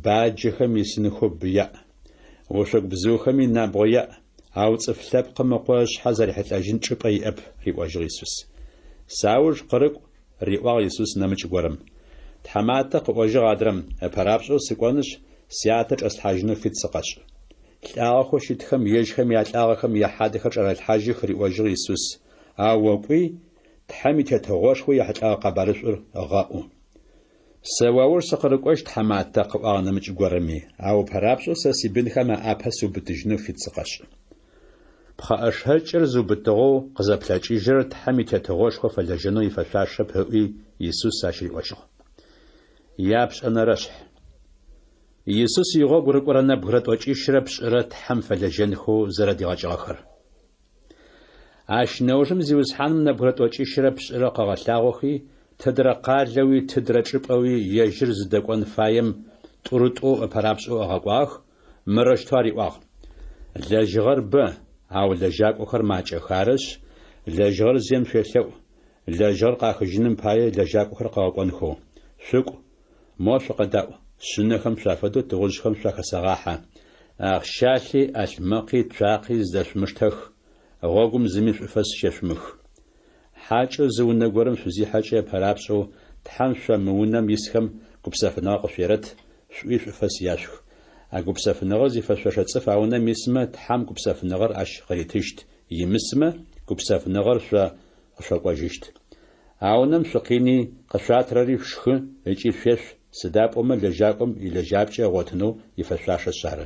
Баджэхэм исынхэу бы яӏ, ошъогу бзыухэми набгъо яӏ, ау Цӏыф Лъэпкъым Ыкъо ышъхьэ зэрихьылӏэжьын чӏыпӏэ иӏэп, риӏожьыгъ Исус. Сауж къырыкӏу, риӏуагъ Исус нэмыкӏ горэм. Тхьаматэ, къыӏожьыгъ адрэм, ыпэрапшӏэу сыкӏонышъ, сятэ чӏэслъхьажьынэу фит сыкъэшӏ. Лӏагъэхэу щытхэм ежьхэм ялӏагъэхэм яхьадэхэр чӏарэлъхьажьых, риӏожьыгъ Исус, ау о кӏуи, Тхьэм и Тетыгъошхо ехьылӏэгъэ къэбарышӏур гъэӏу. Сэ уауж сыкъырыкӏощт, тхьаматэ, къыӏуагъ нэмыкӏ горэми, ау ыпэрапшӏэу сэ сибынхэм аӏапэ сыубытыжьынэу фит сыкъэшӏ. Пхъэӏэшэкӏыр зыубытыгъэу къызэплъэкӏыжьырэр Тхьэм и Тетыгъошхо фэлэжьэнэу ифэшъуашэп, ыӏуи, Исус ащ риӏожьыгъ. Япшӏэнэрэшъхь. Исус игъогу рыкӏорэ нэбгырэ тӏокӏищрэ пшӏырэ Тхьэм фэлэжьэнхэу зэрэдигъэкӏыгъэхэр. Ащ нэужым Зиусхьаным нэбгырэ тӏокӏищрэ пшӏырэ къыгъэлъагъохи, тыдрэ къалэуи тыдрэ чӏыпӏэуи ежьыр зыдэкӏон фаем тӏурытӏоу ыпэрапшӏэу ыгъэкӏуагъэх, мырэущтэу ариӏуагъ, Лэжьыгъэр бэ, ау лэжьакӏохэр макӏэх, арышъ, лэжьыгъэр зием шъуелъэӏу, лэжьыгъэр къахыжьыным пае лэжьакӏохэр къыгъэкӏонхэу. Шъукӏу, Мо шъукъэдаӏу, шъынэхэм шъуафэдэу тыгъужъхэм шъуахэсэгъахьэ. Ахъщалъи, ӏалъмэкъи, цуакъи зыдэшъумыштэх, гъогум зыми шӏуфэс щешъумых. Хьакӏэу зы унэ горэм шъузихьэкӏэ ыпэрапшӏэу Тхьэм шъо мы унэм исхэм гупсэфыныгъэ къышъуерэт, шъуӏуи шӏуфэс яшъух. А гупсэфыныгъэр зифэшъошэ цӏыф а унэм исмэ, Тхьэм гупсэфыныгъэр ащ къыритыщт, имысмэ, гупсэфыныгъэр шъо къышъокӏожьыщт. А унэм шъукъини, къышъуатырэри шъушхы ыкӏи шъуешъу, сыда пӏомэ лэжьакӏом илэжьапкӏэ ыгъотынэу ифэшъуашэшъ ары.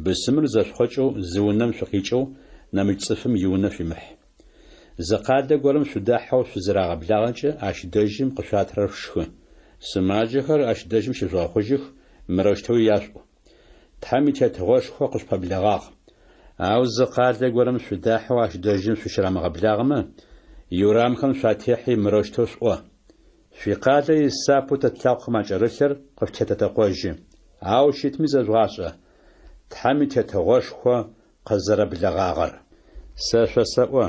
Бысымыр зэшъухъокӏэу зы унэм шъукъикӏэу, нэмыкӏ цӏыфым иунэ шъуимыхь. Зы къалэ горэм шъудахьэу шъузырагъэблагъэкӏэ, ащ дэжьым къышъуатырэр шъушхы. Сымаджэхэр ащ дэжьым щыжъугъэхъужьых, мырэущтэуи яшъуӏу. Тхьэм и Тетыгъошхо къышъупэблэгъагъ. Ау зы къалэ горэм шъудахьэу ащ дэжьым шъущырамыгъэблагъэмэ, иурамхэм шъуатехьи мырэущтэу шъуӏо, Шъуикъалэ исапэу тэ тлъакъохэм акӏэрылъыр къышъутетэтэкъожьы. Ау щытми зэжъугъашӏэ, Тхьэм и Тетыгъошхо къызэрэблэгъагъэр. Сэ шъосэӏо,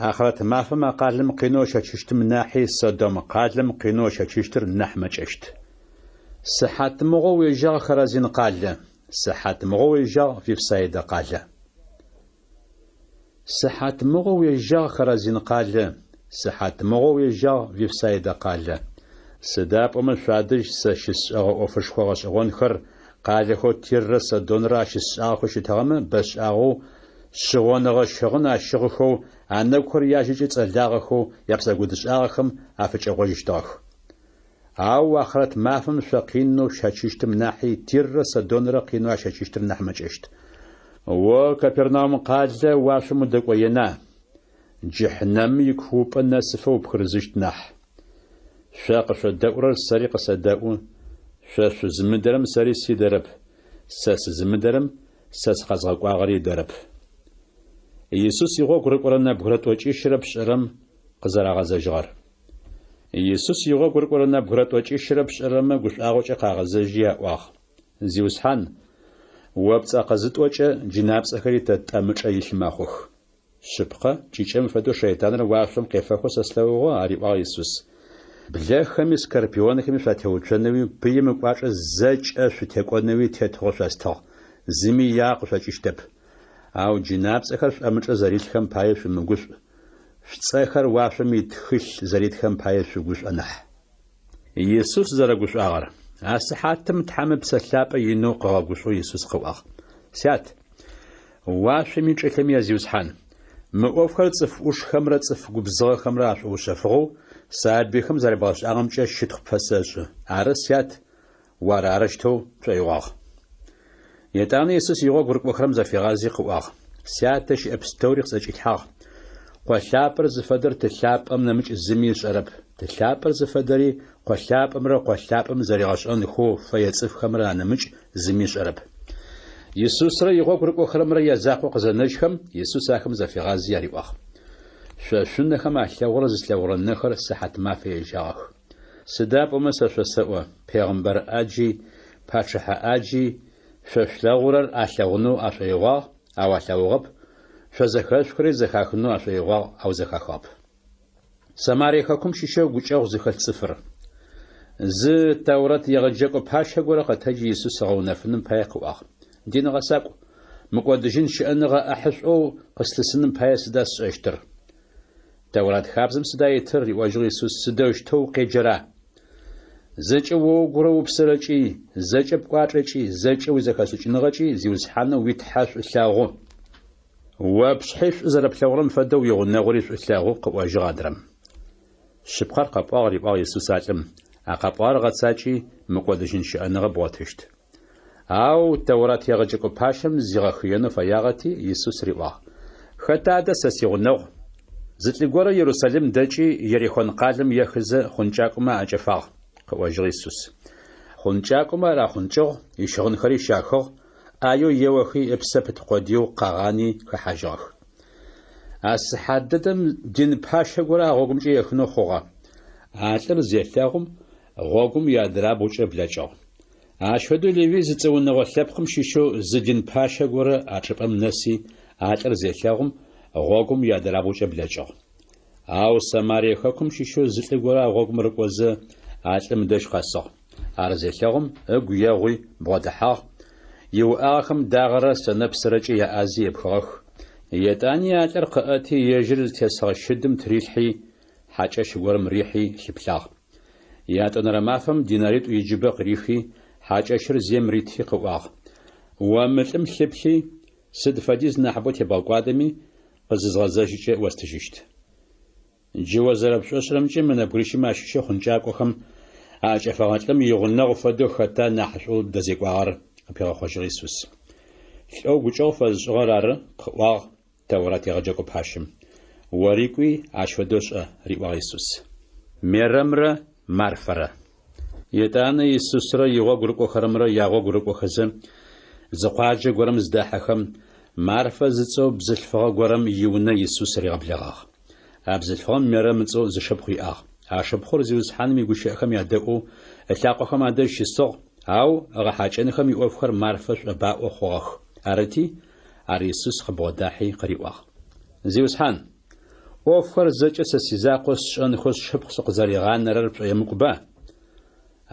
ахърэт мафэм а къалэм къинэу ыщэчыщтым нахьи Содом къалэм къинэу ыщэчыщтыр нахь мэкӏэщт. Сыхьатмыгъо уежьагъ Хоразин къалэ, сыхьатмыгъо уежьагъ Вифсаидэ къалэ. Сыхьатмыгъо уежьагъ Хоразин къалэ, сыхьатмыгъо уежьагъ Вифсаидэ къалэ. Сыда пӏомэ шъуадэжь сэ щысшӏэгъэ ӏофышхо гъэшӏэгъонхэр къалэхэу Тиррэ Содонрэ ащысшӏагъэхэу щытыгъэмэ, бэшӏагъэу шъыгъоныгъэ щыгъын ащыгъыхэу, анэгухэр яжьэкӏэ цӏэлагъэхэу япсэкӏодышӏагъэхэм афыкӏэгъожьыщтыгъэх. Ау ахърэт мафэм шъо къинэу шъущэчыщтым нахьи Тиррэ Содонрэ къинэу ащэчыщтыр нахь мэкӏэщт. О, Капернаум къалэ, уашъом удэкӏоена? Джыхьнэмым икуупӏэ нэсыфэ упхырызыщт нахь. Шъо къышъодэӏурэр сэри къысэдэӏу, шъо шъузымыдэрэм сэри сидэрэп, сэ сызымыдэрэм сэ сыкъэзгъэкӏуагъэри ыдэрэп. Исус игъогу рыкӏорэ нэбгырэ тӏокӏищырэ пшӏырэм къызэрагъэзэжьыгъэр. Исус игъогу рыкӏорэ нэбгырэ тӏокӏищырэ пшӏырэмэ гушӏуагъокӏэ къагъэзэжьи аӏуагъ, Зиусхьан, о пцӏэ къызытӏокӏэ, джынапцӏэхэри тэ тӏэмычӏэ илъ мэхъух. Шъыпкъэ, кӏыкӏэм фэдэу шэйтаныр уашъом къефэхэу сэ слъэгъугъэ, ариӏуагъ Исус. Блэхэми скорпионхэми шъуатеуцонэуи, пыим ыкӏуачӏэ зэкӏэ шъутекӏонэуи тетыгъо шъостыгъ, зыми иягъэ къышъокӏыщтэп. Ау джынапцӏэхэр шъуӏэмычӏэ зэрилъхэм пае шъумыгушӏу, шъуцӏэхэр уашъом итхылъ зэритхэм пае шъугушӏо нахь. Исус зэрэгушӏуагъэр. А сыхьатым Тхьэм Ыпсэ Лъапӏэ инэу къыгъэгушӏоу Исус къыӏуагъ, Сят, уашъоми чӏылъэми я Зиусхьан, мы ӏофхэр цӏыф ӏушхэмрэ цӏыф губзыгъэхэмрэ ашӏоушъэфыгъэу сабыйхэм зэребгъэшӏагъэмкӏэ щытхъу пфэсэшӏы. Ары, Сят, о ар арэущтэу пшӏоигъуагъ. Етӏанэ Исус игъогу рыкӏохэрэм зафигъази къыӏуагъ, Сятэ щыӏэ пстэури къысӏэкӏилъхьагъ. Къо лъапӏэр зыфэдэр Ты лъапӏэм нэмыкӏ зыми ышӏэрэп. Ты лъапӏэр зыфэдэри Къо лъапӏэмрэ Къо лъапӏэм зэригъэшӏэнхэу фэе цӏыфхэмрэ анэмыкӏ зыми ышӏэрэп. Исусрэ игъогу рыкӏохэрэмрэ язакъоу къызэнэжьхэм, Исус ахэм зафигъази ариӏуагъ. Шъо шъунэхэм алъэгъурэр зылъэгъурэ нэхэр сыхьатмафэ ежьагъэх. Сыда пӏомэ сэ шъосэӏо, пегъымбар ӏаджи, пачъыхьэ ӏаджи шъо шъулъэгъурэр алъэгъунэу ашӏоигъуагъ, ау алъэгъугъэп, шъо зэхэшъухырэри зэхахынэу ашӏоигъуагъ, ау зэхахыгъэп. Самарие хэкум щыщэу гукӏэгъу зыхэлъ цӏыфыр. Зы Тэурэт егъэджэкӏо пащэ горэ къэтэджи Исус ыгъэунэфыным пае къыӏуагъ, Дин гъэсакӏу, мыкӏодыжьын щыӏэныгъэ ӏэхьышӏоу къыслъысыным пае сыда сшӏэщтыр? Тэурат хабзэм сыда итыр? риӏожьыгъ Исус, сыдэущтэу укъеджэра? Зэкӏэ о угурэ упсэрэкӏи, зэкӏэ пкӏуачӏэкӏи, зэкӏэ уизэхэшӏыкӏыныгъэкӏи Зиусхьанэу уи Тхьэ шӏу лъэгъу. О пшъхьи шӏу зэрэплъэгъурэм фэдэу уигъунэгъури шӏу лъэгъу, къыӏожьыгъ адрэм. Шъыпкъэр къэпӏуагъ, риӏуагъ Исус а лӏым, а къэпӏуагъэр гъэцакӏи, мыкӏодыжьын щыӏэныгъэ бгъотыщт. Ау Тэурат егъэджэкӏо пащэм зигъэхыенэу фэягъэти, Исус риӏуагъ, Хэта адэ сэ сигъунэгъу? Зы лӏы горэ Ерусалим дэкӏи, Ерихон къалэм ехызэ, хъункӏакӏомэ аӏэкӏэфагъ, къыӏожьыгъ Исус. Хъункӏакӏомэ ар ахъункӏыгъ, ищыгъынхэри щахыгъ, ӏаеу еохи, ыпсэ пыт къодыеу къагъани хэхьажьыгъэх. А сыхьат дэдэм дин пащэ горэ а гъогумкӏэ ехынэу хъугъэ. А лӏыр зелъэгъум, гъогум иадырабгъукӏэ блэкӏыгъ. Ащ фэдэу Левый зыцӏэ унэгъо лъэпкъым щыщэу зы дин пащэ горэ а чӏыпӏэм нэси, а лӏыр зелъэгъум, гъогум иадырабгъукӏэ блэкӏыгъ. Ау Самарие хэкум щыщэу зы лӏы горэ а гъогум рыкӏозэ, а лӏым ыдэжь къэсыгъ. Ар зелъэгъум, ыгу егъуи, бгъодэхьагъ, иуӏагъэхэм дагъэрэ сэнэпсырэкӏэ яӏази епхыгъэх. Етӏани а лӏыр къыӏэти, ежьыр зытесыгъэ щыдым тырилъхьи, хьакӏэщ горэм рихьи лъыплъагъ. Ятӏонэрэ мафэм динаритӏу иджыбэ къырихи, хьакӏэщыр зием рити къыӏуагъ, О мы лӏым лъыплъи, сыд фэдиз нахьыбэу тебгъэкӏуадэми, къызызгъэзэжьыкӏэ остыжьыщт. Джы о зэрэпшӏошӏырэмкӏэ мы нэбгырищымэ ащыщэу хъункӏакӏохэм аӏэкӏэфэгъэ лӏым игъунэгъу фэдэу хэта нахьышӏоу дэзекӏуагъэр? къыпигъэхъожьыгъ Исус. Лӏэу гукӏэгъу фэзышӏыгъэр ары, къыӏуагъ Тэурат егъэджэкӏо пащэм. Ори кӏуи, ащ фэдэу шӏэ, риӏуагъ Исус. Мерэмрэ Марфэрэ. Етӏанэ Исусрэ игъогу рыкӏохэрэмрэ ягъогу рыкӏохэзэ, зы къуаджэ горэм зыдахьэхэм, Марфэ зыцӏэу бзылъфыгъэ горэм иунэ Исус ригъэблэгъагъ. А бзылъфыгъэм Мерэм ыцӏэу зы шыпхъу иӏагъ. А шыпхъур Зиусхьаным игущыӏэхэм ядэӏоу ылъакъохэм адэжь щысыгъ, ау ыгъэхьакӏэнхэм иӏофхэр Марфэ шӏобаӏо хъугъэх. Арыти, ар Исус къыбгъодахьи къыриӏуагъ, Зиусхьан, ӏофхэр зэкӏэ сэ сизакъоу сшӏэнхэу сшыпхъу сыкъызэригъанэрэр пшӏоемыкӏуба?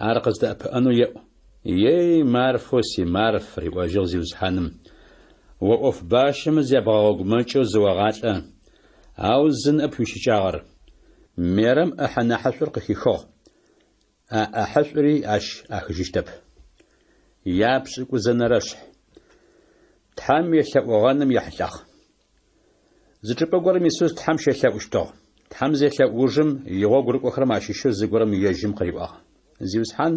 Ар къыздэӏэпыӏэнэу еӏу. Ей, Марфэу си Марф, риӏожьыгъ Зиусхьаным, о ӏоф бащэмэ зябгъэгъэгумэкӏэу зыогъалӏэ, ау зы ныӏэп уищыкӏагъэр. Мерэм ӏыхьэ нахьышӏур къыхихыгъ, а ӏэхьышӏури ащ ӏахыжьыщтэп. Япшӏыкӏузэнэрэшъхь. Тхьэм елъэӏугъэным ехьылӏагъ. Зы чӏыпӏэ горэм Исус Тхьэм щелъэӏущтыгъ. Тхьэм зелъэӏу ужым, игъогу рыкӏохэрэм ащыщэу зыгорэм ежьым къыриӏуагъ. Зиусхьан,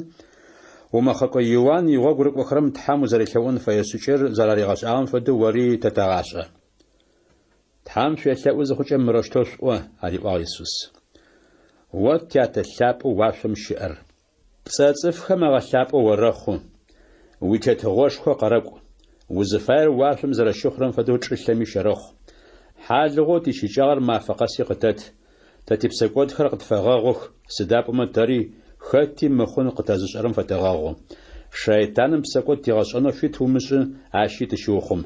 умэхъэкӏо Иуан игъогу рыкӏохэрэм Тхьэм узэрелъэӏун фэе шӏыкӏэр зэраригъэшӏагъэм фэдэу ори тэ тэгъашӏэ. Тхьэм шъуелъэӏу зыхъукӏэ мырэущтэу шъуӏо, ариӏуагъ Исус. О Тятэ лъапӏэу уашъом щыӏэр! Пцӏэ цӏыфхэм агъэлъапӏэу орэхъу, уи Тетыгъошхо къэрэкӏу, узыфаер уашъом зэрэщыхъурэм фэдэу чӏылъэми щэрэхъу. Хьалыгъоу тищыкӏагъэр мафэ къэси къытэт, тэ типсэкӏодхэр къытфэгъэгъух, сыда пӏомэ тэри хэти мыхъун къытэзышӏэрэм фэтэгъэгъу. Шэйтаным псэкӏод тигъэшӏэнэу фит умышӏы, ащи тыщыухъум.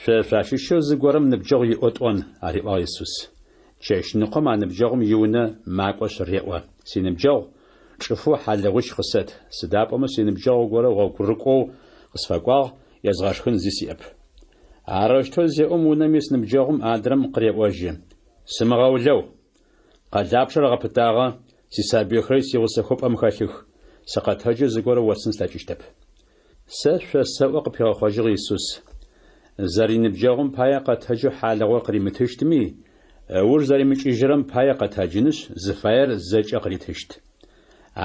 Шъо шъуащыщэу зыгорэм ныбджэгъу иӏэу тӏон, ариӏуагъ Исус. Чэщныкъом а ныбджэгъум иунэ макӏошъ реӏо, Синыбджэгъу, чӏыфэу хьалыгъуищ къысэт, сыда пӏомэ синыбджэгъу горэ гъогурыкӏоу къысфэкӏуагъ, езгъэшхын зи сиӏэп. Арэущтэу зеӏом унэм ис ныбджэгъум адрэм къыреӏожьы, Сымыгъэулэу! Къэлапчъэр гъэпытагъэ, сисабыйхэри сигъусэхэу пӏэм хэлъых, сыкъэтэджэу зыгорэ остын слъэкӏыщтэп. Сэ шъосэӏо, къыпигъэхъожьыгъ Исус, зэриныбджэгъум пае къэтэджэу хьалыгъур къыримытыщтми, ыуж зэримыкӏыжьырэм пае къэтэджынышъ, зыфаер зэкӏэ къыритыщт.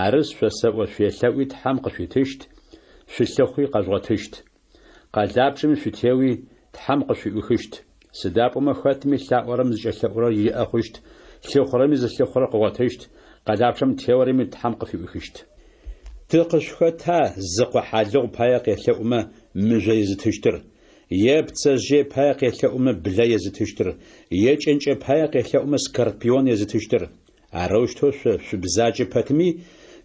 Арышъ, шъосэӏо, шъуелъэӏуи Тхьэм къышъуитыщт, шъулъыхъуи къэжъугъотыщт. Къэлапчъэми шъутеуи, Тхьэм къышъуфыӏуихыщт. Сыда пӏомэ хэтми лъаӏорэм зыкӏэлъэӏурэр иӏэ хъущт, лъыхъурэми зылъыхъурэр къыгъотыщт, къэлапчъэм теорэми Тхьэм къыфыӏуихыщт. Ты къышъухэта зыкъо хьалыгъу пае къелъэӏумэ, мыжъо езытыщтыр? Е пцэжъые пае къелъэӏумэ блэ езытыщтыр, е кӏэнкӏэ пае къелъэӏумэ скорпион езытыщтыр? Арэущтэу шъо шъубзаджэ пэтми,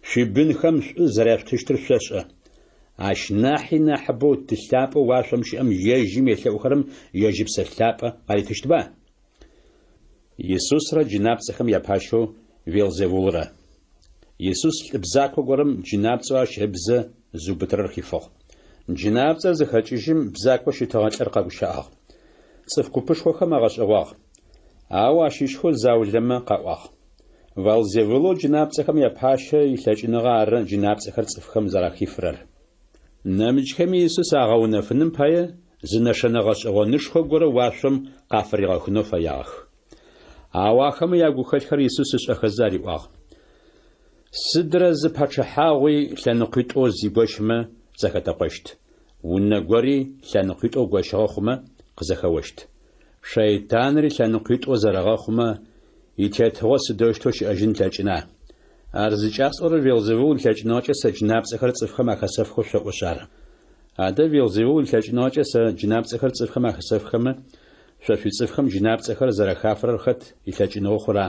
шъуибынхэм шӏу зэряшъутыщтыр шъошӏэ. Ащ нахьи нахьыбэу Ты лъапӏэу уашъом щыӏэм ежьым елъэӏухэрэм ежь Ыпсэ Лъапӏэ къаритыщтба? Исусрэ джынапцӏэхэм япащэу Велзевулрэ. Исус лӏы бзако горэм джынапцӏэу ащ ыбзэ зыубытырэр хифыгъ. Джынапцӏэр зыхэкӏыжьым, бзакоу щытыгъэ лӏыр къэгущыӏагъ. Цӏыф купышхохэм агъэшӏэгъуагъ. Ау ащыщхэу заулэмэ къаӏуагъ. Валзевулэу джынапцӏэхэм япащэ илъэкӏыныгъэ ары джынапцӏэхэр цӏыфхэм зэрахифырэр. Нэмыкӏхэми Исус агъэунэфыным пае зы нэшэнэ гъэшӏэгъонышхо горэ уашъом къафыригъэхынэу фэягъэх. Ау ахэмэ ягухэлъхэр Исус ышӏэхэзэ ариӏуагъ, Сыдрэ зы пачъыхьагъуи лъэныкъуитӏоу зигощмэ зэхэтэкъощт, унэ гори лъэныкъуитӏоу гощыгъэ хъумэ къызэхэощт. Шэйтанри лъэныкъуитӏоу зэрэгъэхъумэ, итетыгъо сыдэущтэу щыӏэжьын ылъэкӏына? Ар зыкӏасӏорэр Велзевул илъэкӏыныгъэкӏэ сэ джынапцӏэхэр цӏыфхэм ахэсэфхэу шъоӏошъ ары. Адэ Велзевул илъэкӏыныгъэкӏэ сэ джынапцӏэхэр цӏыфхэм ахэсэфхэмэ, шъо шъуицӏыфхэм джынапцӏэхэр зэрэхафырэр хэт илъэкӏыныгъэу хъура?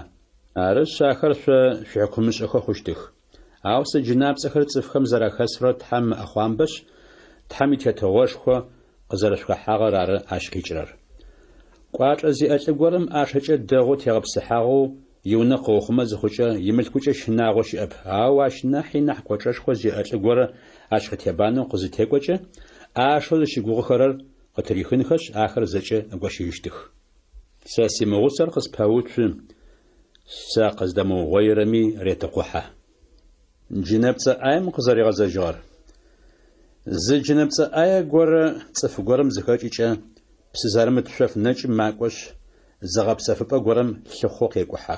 Арышъ, ахэр шъо шъуихьыкумышӏэхэ хъущтых. Ау сэ джынапцӏэхэр цӏыфхэм зэрахэсфырэр Тхьэм ыӏэхъуамбэшъ, Тхьэм и Тетыгъошхо къызэрэшъухэхьагъэр ары ащ къикӏырэр. Кӏуачӏэ зиӏэ лӏы горэм ӏашэкӏэ дэгъоу тегъэпсыхьагъэу иунэ къыухъумэ зыхъукӏэ, имылъкукӏэ щынагъо щыӏэп, ау ащ нахьи нахь кӏочӏэшхо зиӏэ лӏы горэ ащ къытебанэу къызытекӏокӏэ, ӏашэу зыщыгугъыхэрэр къытырихынхэшъ, ахэр зэкӏэ ыгощыжьыщтых. Сэ симыгъусэр къыспэуцу, сэ къыздэмыугъоирэми ретэкъухьэ. Джынэпцӏэ ӏаем къызэригъэзэжьыгъэр. Зы джынэпцӏэ ӏае горэ цӏыф горэм зыхэкӏыкӏэ, псы зэрымыт шъоф нэкӏым макӏошъ, зыгъэпсэфыпӏэ горэм лъыхъоу къекӏухьэ.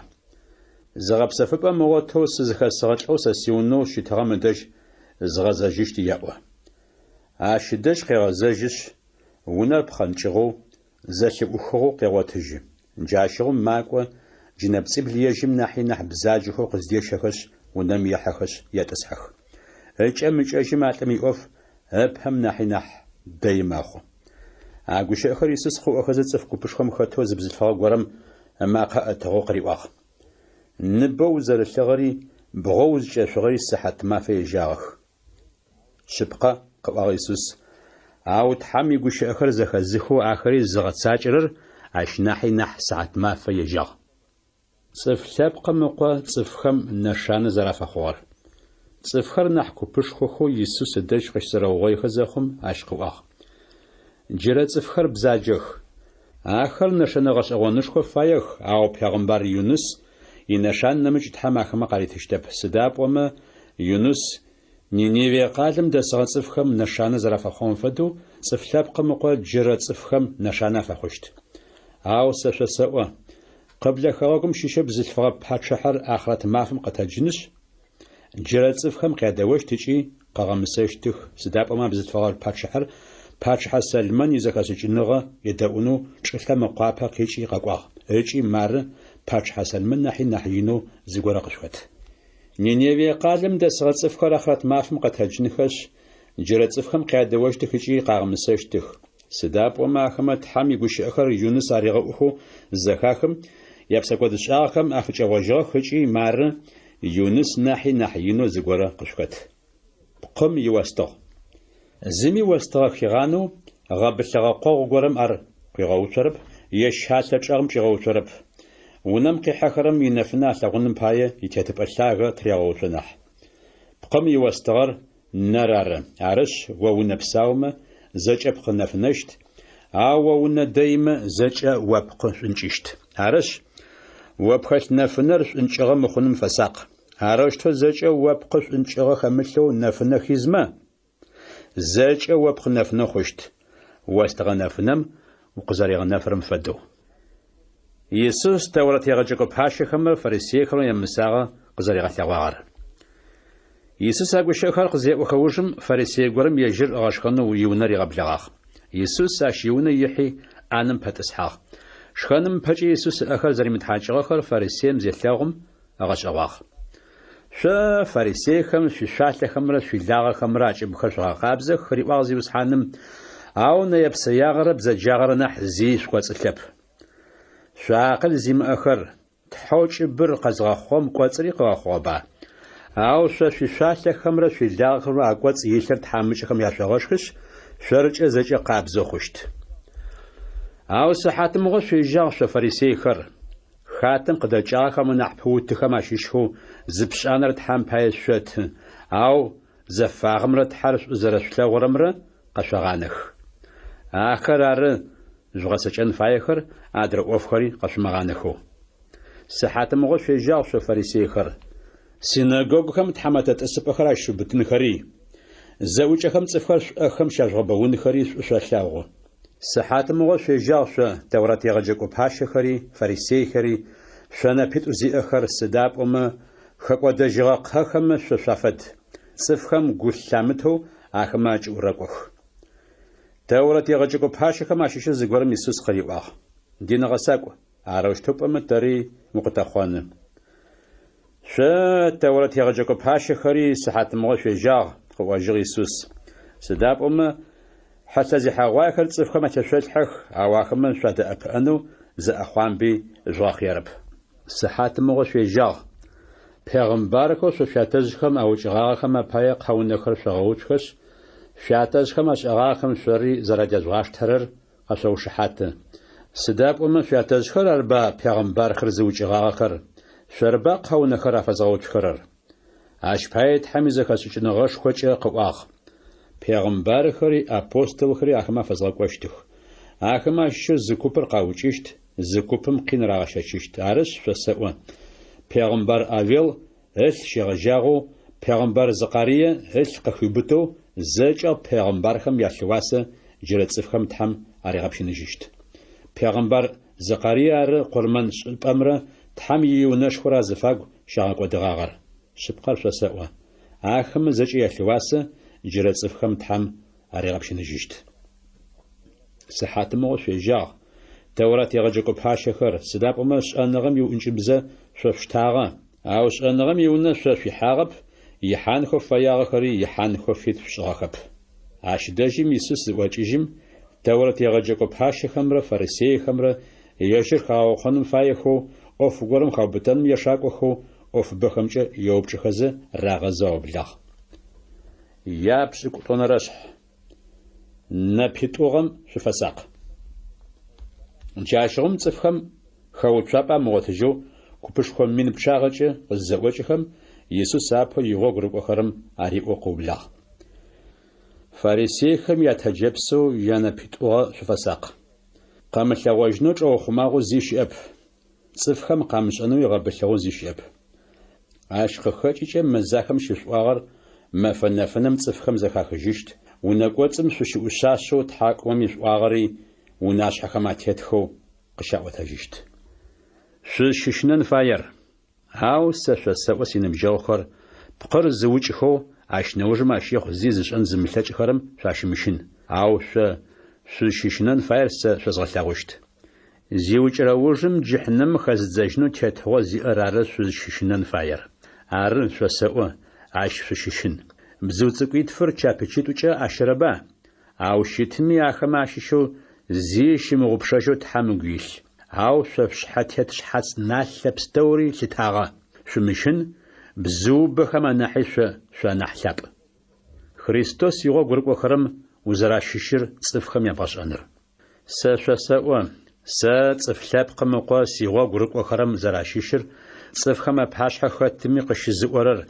Зыгъэпсэфыпӏэ ымыгъотэу сызыхэсыгъэ лӏэу сэ сиунэу щытыгъэм ыдэжь згъэзэжьыщт еӏо. Ащ ыдэжь къегъэзэжьышъ, унэр пхъэнкӏыгъэу, зэлъыӏухыгъэу къегъотыжьы. Джащыгъум макӏо, джынэпцӏибл ежьым нахьи нахь бзаджэхэу къыздещэхэшъ, унэм ехьэхэшъ етӏысхьэх. Ыкӏэм-ыкӏэжьым а лӏым иӏоф ыпэм нахьи нахь дэи мэхъу. А гущыӏэхэр Исус къыӏохэзэ цӏыф купышхом хэтэу зы бзылъфыгъэ горэм ымакъэ ӏэтыгъэу къыриӏуагъ. Ныбэу узэрылъыгъэри, бгъэу узкӏэшъугъэри сыхьат мафэ ежьагъэх. Шъыпкъэ, къыӏуагъ Исус, ау Тхьэм игущыӏэхэр зэхэзыхэу ахэри зыгъэцакӏэрэр ащ нахьи нахь сыхьатмафэ ежьагъ. Цӏыф Лъэпкъым Ыкъо цӏыфхэм нэшанэ зэрафэхъугъэр. Цӏыфхэр нахь купышхохэу Исус ыдэжь къыщызэрэугъоихэ зэхъум, ащ къыӏуагъ, Джырэ цӏыфхэр бзаджэх. Ахэр нэшэнэ гъэшӏэгъонышхо фаех, ау пегъымбар Юныс инэшан нэмыкӏ Тхьэм ахэмэ къаритыщтэп, сыда пӏомэ Юныс Ниневие къалэм дэсыгъэ цӏыфхэм нэшанэ зэрафэхъугъэм фэдэу Цӏыф Лъэпкъым Ыкъо джырэ цӏыфхэм нэшанэ афэхъущт. Ау сэ шъосэӏо, къыблэ хэгъэгум щыщэу бзылъфыгъэ пачъыхьэр ахърэт мафэм къэтэджынышъ, джырэ цӏыфхэм къядэощт ыкӏи къыгъэмысэщтых, сыда пӏомэ а бзылъфыгъэ пачъыхьэр пачъыхьэ Сэлмэн изэхэшӏыкӏыныгъэ едэӏунэу чӏылъэм ыкъуапэ къикӏи къэкӏуагъ, ыкӏи мары пачъыхьэ Сэлмэн нахьи нахь инэу зыгорэ къышъухэт. Ниневие къалэм дэсыгъэ цӏыфхэр ахърэт мафэм къэтэджынхэшъ, джырэ цӏыфхэм къядэощтых ыкӏи къагъэмысэщтых. Сыда пӏомэ ахэмэ Тхьэм игущыӏэхэр Юныс аригъэӏухэу зызэхахым, япсэкӏодышӏагъэхэм афыкӏэгъожьыгъэх ыкӏи мары Юныс нахьи нахь инэу зыгорэ къышъухэт. Пкъым иостыгъ. Зыми остыгъэ хигъанэу гъэбылъыгъэ къогъу горэм ар къуигъэуцорэп е щалъэ чӏэгъым чӏигъэуцорэп. Унэм къихьэхэрэм инэфынэ алъэгъуным пае итетыпӏэ лъагэ тырегъэуцо нахь. Пкъым иостыгъэр нэр ары, арышъ, о унэ псаумэ, зэкӏэ пкъы нэфынэщт, ау о унэ дэимэ, зэкӏэ о пкъы шӏункӏыщт. Арышъ, о пхэлъ нэфынэр шӏункӏыгъэ мыхъуным фэсакъ. Арэущтэу зэкӏэ о пкъы шӏункӏыгъэ хэмылъэу нэфынэ хизмэ, зэкӏэ о пкъы нэфынэ хъущт, остыгъэ нэфынэм укъызэригъэнэфырэм фэдэу. Исус Тэурэт егъэджэкӏо пащэхэмрэ фарисейхэмрэ ямысагъэ къызэригъэлъэгъуагъэр. Исус а гущыӏэхэр къызеӏохэ ужым, фарисей горэм ежьыр ыгъэшхэнэу иунэ ригъэблэгъагъ. Исус ащ иунэ ихьи, ӏанэм пэтӏысхьагъ. Шхэным ыпэкӏэ Исус ыӏэхэр зэримытхьакӏыгъэхэр фарисеим зелъэгъум, ыгъэшӏэгъуагъ. Шъо, фарисейхэм, шъуишъуалъэхэмрэ шъуилагъэхэмрэ акӏыбхэр шъогъэкъабзэх, риӏуагъ Зиусхьаным. Ау нэе-псэягъэрэ бзэджагъэрэ нахь зи шъукӏоцӏылъэп. Шъо акъыл зимыӏэхэр, Тхьэу кӏыбыр къэзгъэхъугъэм кӏоцӏри къыгъэхъугъэба? Ау шъо шъуишъуалъэхэмрэ шъуилагъэхэмрэ акӏоцӏ илъыр тхьамыкӏэхэм яшъогъэшхышъ, шъоркӏэ зэкӏэ къабзэу хъущт. Ау сыхьатымыгъо шъуежьагъ шъо фарисейхэр! Хатэм къыдэкӏагъэхэм анахь пыутыхэм ащыщхэу зы пшӏанэр Тхьэм пае шъоты, ау зэфагъэмрэ Тхьэр шӏу зэрэшъулъэгъурэмрэ къэшъогъанэх. Ахэр ары жъугъэцэкӏэн фаехэр, адрэ ӏофхэри къэшъумыгъанэхэу. Сыхьатымыгъо шъуежьагъ шъо фарисейхэр! Синэгогухэм тхьамэтэ тӏысыпӏэхэр ащышъуубытынхэри, зэӏукӏэхэм цӏыфхэр шъуӏэхэм щяжъугъэбэунхэри шӏу шъолъэгъу. Сыхьатымыгъо шъуежьагъ шъо, Тэурат егъэджэкӏо пащэхэри, фарисейхэри, шъо нэпитӏу зиӏэхэр, сыда пӏомэ хэкӏодэжьыгъэ кхъэхэмэ шъо шъуафэд, цӏыфхэм гу лъамытэу ахэмэ акӏыӏу рэкӏох. Тэурэт егъэджэкӏо пащэхэм ащыщэу зыгорэм Исус къыриӏуагъ, Дин гъэсакӏу, арэущтэу пӏомэ тэри укъытэхъоны. Шъо, Тэурэт егъэджэкӏо пащэхэри, сыхьатымыгъо шъуежьагъ, къыӏожьыгъ Исус. Сыда пӏомэ, хьылъэ зехьэгъуаехэр цӏыфхэм атешъолъхьэх, ау ахэмэ шъуадэӏэпыӏэнэу зы ӏэхъуамби жъугъэхъыерэп. Сыхьатымыгъо шъуежьагъ. Пегъымбархэу шъо шъуятэжъхэм аукӏыгъагъэхэм апае къэунэхэр шъогъэуцухэшъ, шъуятэжъхэм ашӏэгъагъэхэм шъори зэрадежъугъаштэрэр къэшъоушыхьаты. Сыда пӏомэ шъуятэжъхэр арба пегъымбархэр зыукӏыгъагъэхэр, шъорыба къэунэхэр афэзгъэуцухэрэр? Ащ пае Тхьэм изэхэшӏыкӏыныгъэшхокӏэ къыӏуагъ, Пегъымбархэри апостолхэри ахэмэ афэзгъэкӏощтых. Ахэмэ ащыщэу зы купыр къаукӏыщт, зы купым къин рагъэщэчыщт. Арышъ, шъосэӏо, пегъымбар Авел ылъ щегъэжьагъэу пегъымбар Зыкъарие ылъ къыхиубытэу зэкӏэ пегъымбархэм ялъыуасэ джырэ цӏыфхэм Тхьэм аригъэпщыныжьыщт. Пегъымбар Зыкъарие ары къурмэн шӏыпӏэмрэ Тхьэм иунэшхорэ азыфагу щагъэкӏодыгъагъэр. Шъыпкъэр шъосэӏо, ахэмэ зэкӏэ ялъыуасэ джырэ цӏыфхэм Тхьэм аригъэпщыныжьыщт. Сыхьатымыгъо шъуежьагъ, Тэурат егъэджэкӏо пащэхэр, сыда пӏомэ шӏэныгъэм иӏункӏыбзэ шъо шъуштагъэ, ау шӏэныгъэм иунэ шъо шъуихьагъэп, ихьанхэу фэягъэхэри ихьанхэу фит шъушӏыгъэхэп. Ащ дэжьым Исус зыӏокӏыжьым, Тэурэт егъэджэкӏо пащэхэмрэ фарисейхэмрэ ежьыр хагъэукъоным фаехэу, ӏоф горэм хаубытэным ешакӏохэу ӏофыбэхэмкӏэ еупчӏыхэзэ рагъэзэу аублагъ. Япшӏыкӏутӏонэрэшъхь. Нэпитӏугъэм шъуфэсакъ. Джащыгъум цӏыфхэм хэуцуапӏэ амыгъотыжьэу купышхо мин пчъагъэкӏэ къызызэӏокӏыхэм, Исус апэу игъогу рыкӏохэрэм ариӏоу къыублагъ. Фарисейхэм ятэджэпсэу янэпитӏугъэ шъуфэсакъ. Къэмылъэгъожьынэу чӏэухъумагъэу зи щыӏэп, цӏыфхэм къамышӏэнэуи гъэбылъыгъэу зи щыӏэп. Ащ къыхэкӏыкӏэ мэзахэм щышъуӏуагъэр мэфэ нэфынэм цӏыфхэм зэхахыжьыщт, унэ кӏоцӏым шъущыӏушъашъэу тхьакӏумэм ишъуӏуагъэри унашъхьэхэм атетхэу къыщаӏотэжьыщт. Шъузщыщынэн фаер. Ау сэ шъосэӏо, синыбджэгъухэр, пкъыр зыукӏхэу, ащ нэужым ащ ехъу зи зышӏэн зымылъэкӏхэрэм шъуащымыщын. Ау шъо шъузщыщынэн фаер сэ шъозгъэлъэгъущт. Зиукӏырэ ужым джыхьнэмым хэзыдзэжьынэу тетыгъо зиӏэр ары шъузщыщынэн фаер. Ары, шъосэӏо, ащ шъущыщын. Бзыу цӏыкӏуитфыр чапычитӏукӏэ ащэрэба? Ау щытми ахэмэ ащыщэу зи щымыгъупшэжьэу Тхьэм ыгу илъ. Ау шъо шъушъхьэ тет шъхьац налъэ пстэури лъытагъэ. Шъумыщын, бзыубэхэм анахьи шъо шъуанахь лъапӏ. Христос игъогу рыкӏохэрэм узэращыщыр цӏыфхэм ябгъэшӏэныр. Сэ шъосэӏо, сэ, Цӏыф Лъэпкъым Ыкъо, сигъогу рыкӏохэрэм зэращыщыр цӏыфхэм апашъхьэ хэтми къыщызыӏорэр,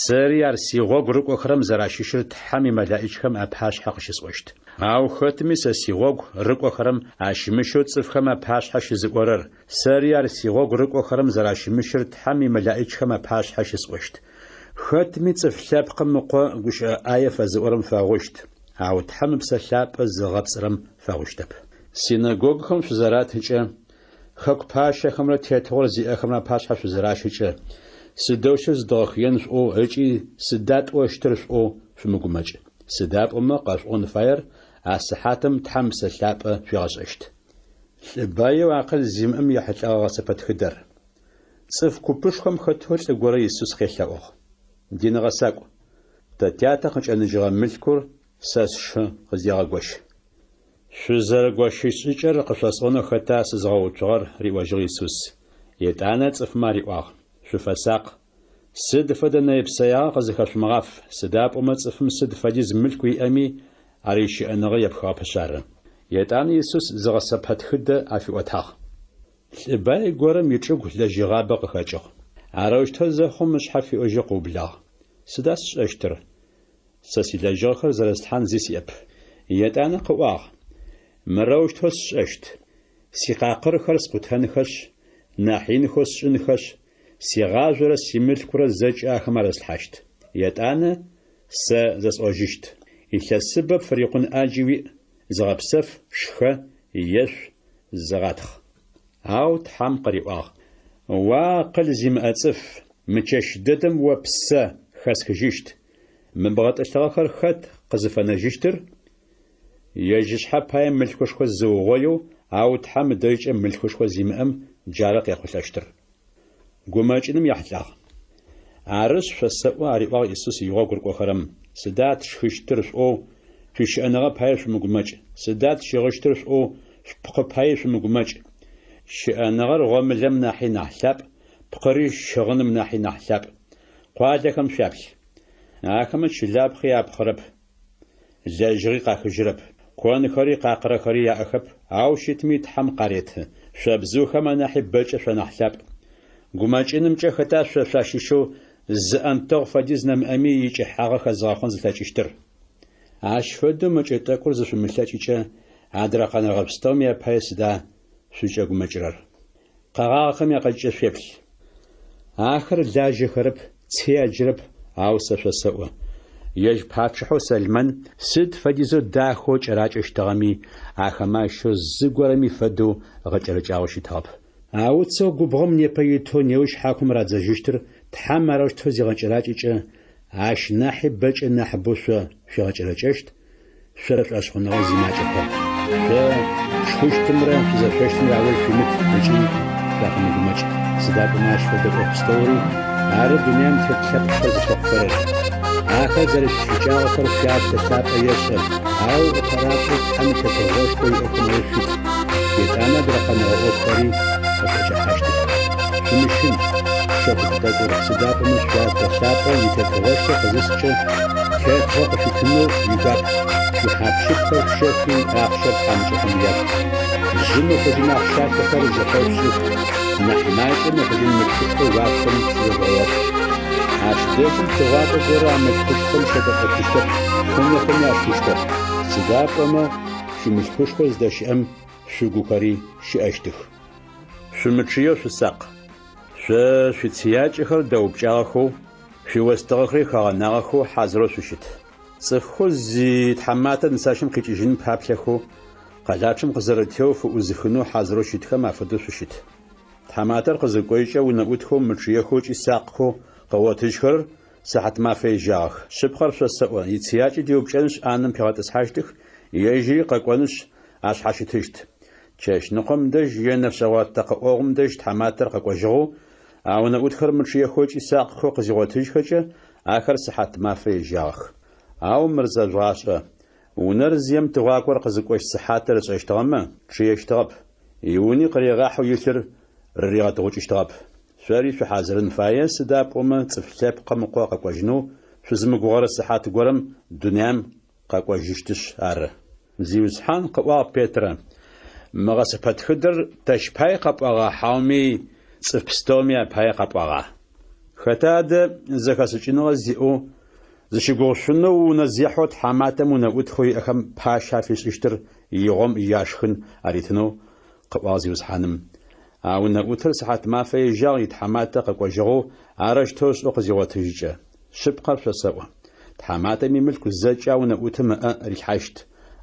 сэри ар сигъогу рыкӏохэрэм зэращыщыр Тхьэм имэлэӏичхэм апашъхьэ къыщысӏощт. Ау хэтми сэ сигъогу рыкӏохэрэм ащымыщэу цӏыфхэм апашъхьэ щызыӏорэр, сэри ар сигъогу рыкӏохэрэм зэращымыщыр Тхьэм имэлэӏичхэм апашъхьэ щысӏощт. Хэтми Цӏыф Лъэпкъым Ыкъо гущыӏэ ӏае фэзыӏорэм фэгъущт. Ау Тхьэм Ыпсэ Лъапӏэ зыгъэпцӏырэм фэгъущтэп. Синэгогухэм шъузэратыкӏэ, хэку пащэхэмрэ тетыгъор зиӏэхэмрэ апашъхьэ шъузыращэкӏэ, сыдэущтэу зыдгъэхыен шъуӏоу ыкӏи сыда тӏощтыр шъуӏоу шъумыгумэкӏ. Сыда пӏомэ къэшъуӏон фаер а сыхьатым Тхьэм Ыпсэ Лъапӏэ шъуигъэшӏэщт. Лӏы баеу акъыл зимыӏэм ехьылӏэгъэ гъэсэпэтхыдэр. Цӏыф купышхом хэтэу лӏы горэ Исус къелъэӏугъ. Дин гъэсакӏу, тэ тятэ къыкӏэныжьыгъэ мылъкур сэ сшы къыздегъэгощ. Шъузэрэгощыщт шӏыкӏэр къышъосӏонэу хэта сызыгъэуцугъэр? риӏожьыгъ Исус. Етӏанэ цӏыфмэ ариӏуагъ, Шъуфэсакъ! Сыд фэдэ нэе-псэягъэ къызыхэшъумыгъаф, сыда пӏомэ цӏыфым сыд фэдиз мылъку иӏэми, ар ищыӏэныгъэ епхыгъэпышъ ары. Етӏанэ Исус зы гъэсэпэтхыдэ афиӏотагъ. Лӏы бай горэм ичӏыгу лэжьыгъабэ къыхэкӏыгъ. Арэущтэу зэхъум ышъхьэ фиӏожьэу къыублагъ, Сыда сшӏэщтыр? Сэ силэжьыгъэхэр зэрэслъхьан зи сиӏэп. Етӏанэ къыӏуагъ, Мырэущтэу сшӏэщт, сикъакъырхэр скъутэнхэшъ, нахь инхэу сшӏынхэшъ, сигъажъорэ симылъкурэ зэкӏэ ахэм арыслъхьащт. Етӏанэ сэ зэсӏожьыщт, Илъэсыбэ пфырикъун ӏаджи уиӏ, зыгъэпсэф, шхэ, ешъу, зыгъатхъ. Ау Тхьэм къыриӏуагъ, О акъыл зимыӏэ цӏыф, мы чэщ дэдэм о ппсэ хэсхыжьыщт. Мы бгъэтӏылъыгъэхэр хэт къызыфэнэжьыщтыр? Ежь ышъхьэ пае мылъкушхо зыугъоеу, ау Тхьэм ыдэжькӏэ мылъкушхо зимыӏэм джары къехъулӏэщтыр. Гумэкӏыным ехьылӏагъ. Арышъ, шъосэӏо, ариӏуагъ Исус игъогу рыкӏохэрэм, сыда тшхыщтыр шъуӏоу, шъуищыӏэныгъэ пае шъумыгумэкӏ, сыда тщыгъыщтыр шъуӏоу, шъупкъы паий шъумыгумэкӏ. Щыӏэныгъэр гъомылэм нахьи нахь лъапӏ, пкъыри щыгъыным нахьи нахь лъапӏ. Къуалэхэм шъуяплъ. Ахэмэ чылапхъи апхъырэп, лэжьыгъи къахыжьырэп, конхэри къакъырэхэри яӏэхэп, ау щытми Тхьэм къареты. Шъо бзыухэм анахьи бэкӏэ шъуанахь лъапӏ. Гумэкӏынымкӏэ хэта шъо шъуащыщэу зы ӏэнтэгъу фэдиз нэмыӏэми икӏыхьагъэ хэзыгъэхъон зылъэкӏыщтыр? Ащ фэдэу мэкӏэ тӏэкӏур зышъумылъэкӏыкӏэ, адрэ къэнэгъэ пстэуми апае сыда шъузкӏэгумэкӏырэр? Къэгъагъэхэм якъэкӏыкӏэ шъуеплъ. Ахэр лажьэхэрэп, ци аджырэп, ау сэ шъосэӏо, ежь пачъыхьэу Сэлмэн сыд фэдизэу дахэу кӏэракӏэщтыгъэми, ахэмэ ащыщэу зыгорэми фэдэу гъэкӏэрэкӏагъэу щытыгъэп. А уцэу губгъом непэ итэу неущ хьакум радзэжьыщтыр Тхьэм арэущтэу зигъэкӏэракӏэкӏэ, ащ нахьи бэкӏэ нахьыбэу шъо шъуигъэкӏэрэкӏэщт, Шъо шӏошъхъуныгъэ зимакӏэхэр, шъо шъушхыщтымрэ шъузэшъощтымрэ ауж шъуимыт ыкӏи шъуафэмыгумэкӏ, сыда пӏомэ ащ фэдэ ӏоф пстэури ары дунаим тет лъэпкъхэр зылъыхъухэрэр. Ахэр зэрэшъуищыкӏагъэхэр шъуятэ лъапӏэ ешӏэ, ау ыпэрапшӏэу Тхьэм и Тетыгъошхо иӏофхэм ауж шъуит, етӏанэ адрэ къэнэгъэ ӏофхэри къышъуӏэкӏэхьащтых. Шъумыщын, шъо куп тӏэкӏур, сыда пӏомэ шъуятэ лъапӏэ и Тетыгъошхо къызыскӏэ, Тетыгъо къышъуитынэу игуап, шъуихьап-щыпхэр шъущэфи, ахъщэр тхьамыкӏэхэм яшъут. Жъы мыхъужьын ахъщалъэхэр зэхэшъушӏых, нахь макӏэ мыхъужьын мылъкушхо уашъом щызэжъугъэгъот. Ащ дэжьым тыгъуакӏо горэ а мылъкушхом щетӏэпӏэшъущтэп, хъунэхэми ашхыщтэп. Сыда пӏомэ шъуимылъкушхо зыдэщыӏэм шъугухэри щыӏэщтых. Шъумычъыеу шъусакъ. Шъо шъуицыякӏэхэр дэупкӏагъэхэу, шъуиостыгъэхэри хэгъэнагъэхэу хьазырэу шъущыт. Цӏыфхэу зитхьаматэ нысащэм къикӏыжьыным паплъэхэу, къэлапчъэм къызэрэтеоу фыӏузыхынэу хьазырэу щытхэм афэдэу шъущыт. Тхьаматэр къызыкӏожькӏэ унэӏутхэу мычъыехэу ыкӏи сакъхэу къыгъотыжьхэрэр сыхьатмафэ ежьагъэх. Шъыпкъэр шъосэӏо, ицыякӏэ диупкӏэнышъ ӏанэм пигъэтӏысхьащтых, ежьыри къэкӏонышъ ашъхьащытыщт. Чэщныкъом дэжь е нэфшъэгъо тэкъэӏогъум дэжь тхьаматэр къэкӏожьыгъэу, а унэӏутхэр мычъыехэу ыкӏи сакъхэу къызигъотыжьхэкӏэ, ахэр сыхьатмафэ ежьагъэх. Ау мыр зэжъугъашӏэ, унэр зием тыгъуакӏор къызыкӏощт сыхьатыр ышӏэщтыгъэмэ, чъыещтыгъэп, иуни къыригъахьэу илъыр рыригъэтыгъукӏыщтыгъэп. Шъори шъухьазырын фае, сыда пӏомэ Цӏыф Лъэпкъым Ыкъо къэкӏожьынэу шъузымыгугъэрэ сыхьат горэм дунаим къэкӏожьыщтышъ ары. Зиусхьан, къыӏуагъ Петрэ, мы гъэсэпэтхыдэр тэщ пае къэпӏуагъа хьауми цӏыф пстэуми апае къэпӏуагъа? Хэта адэ зэхэшӏыкӏыныгъэ зиӏэу, зыщыгугъышъунэу унэзехьэу тхьаматэм унэӏутхэу иӏэхэм пащэ афишӏыщтыр игъом яшхын аритынэу? къыӏуагъ Зиусхьаным. А унэӏутыр сыхьатмафэ ежьагъ итхьаматэ къэкӏожьыгъэу арэущтэу ышӏэу къызигъотыжькӏэ. Шъыпкъэр шъосэӏо, тхьаматэм имылъку зэкӏэ а унэӏутым ыӏэ рилъхьащт.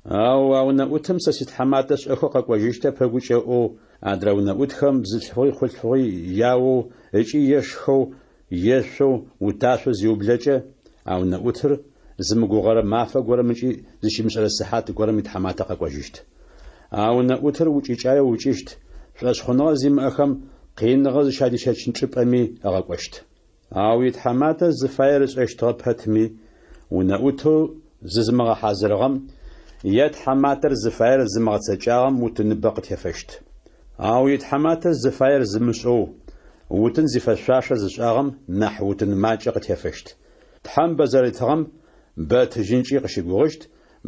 Ау а унэӏутым сэ ситхьаматэ шӏэхэу къэкӏожьыщтэп ыгукӏэ ыӏоу, адрэ унэӏутхэм бзылъфыгъи хъулъфыгъи яоу ыкӏи ешхэу, ешъоу, уташъоу зиублэкӏэ, а унэӏутыр зымыгугъэрэ мафэ горэм ыкӏи зыщимышӏэрэ сыхьат горэм итхьаматэ къэкӏожьыщт. А унэӏутыр укӏыкӏаеу ыукӏыщт, шӏошъхъуныгъэ зимыӏэхэм къиныгъэ зыщадищэчын чӏыпӏэми ыгъэкӏощт. Ау итхьаматэ зыфаер ышӏэщтыгъэ пэтми, унэӏутэу зызымыгъэхьазырыгъэм, Е тхьаматэр зыфаер зымыгъэцэкӏагъэм утыныбэ къытефэщт. Ау итхьаматэ зыфаер зымышӏэу, утын зифэшъуашэр зышӏагъэм нахь утын макӏэ къытефэщт. Тхьэм бэ зэритыгъэм бэ ытыжьынкӏи къыщыгугъыщт,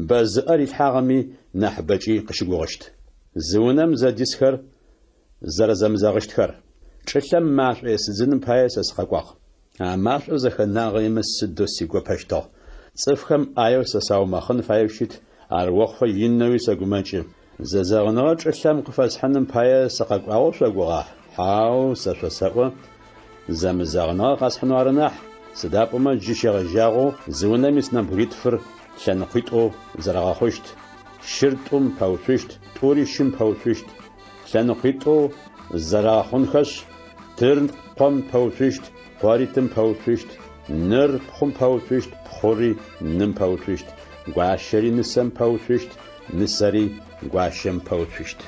бэ зыӏэ рилъхьагъэми нахь бэкӏи къыщыгугъыщт. Зы унэм зэдисхэр зэрэзэмызэгъыщтхэр. Чӏылъэм машӏо есыдзыным пае сэ сыкъэкӏуагъ. А машӏор зэхэнагъэемэ сыдэу сигопэщтыгъ. Цӏыфхэм ӏаеу сэ саумэхъын фаеу щыт, ар охъуфэ инэуи сэгумэкӏы. Зэзэгъыныгъэ чӏылъэм къыфэсхьыным пае сыкъэкӏуагъэу шъогугъа? Хьау, сэ шъосэӏо, зэмызэгъыныгъэ къэсхьынэу ары нахь, сыда пӏомэ джы щегъэжьагъэу зы унэм ис нэбгыритфыр лъэныкъуитӏоу зэрэгъэхъущт, щыр тӏум пэуцущт, тӏури щым пэуцущт, лъэныкъуитӏоу зэрэгъэхъунхэшъ, тыр къом пэуцущт, къори тым пэуцущт, ныр пхъум пэуцущт, пхъури ным пэуцущт, гуащэри нысэм пэуцущт, нысэри гуащэм пэуцущт.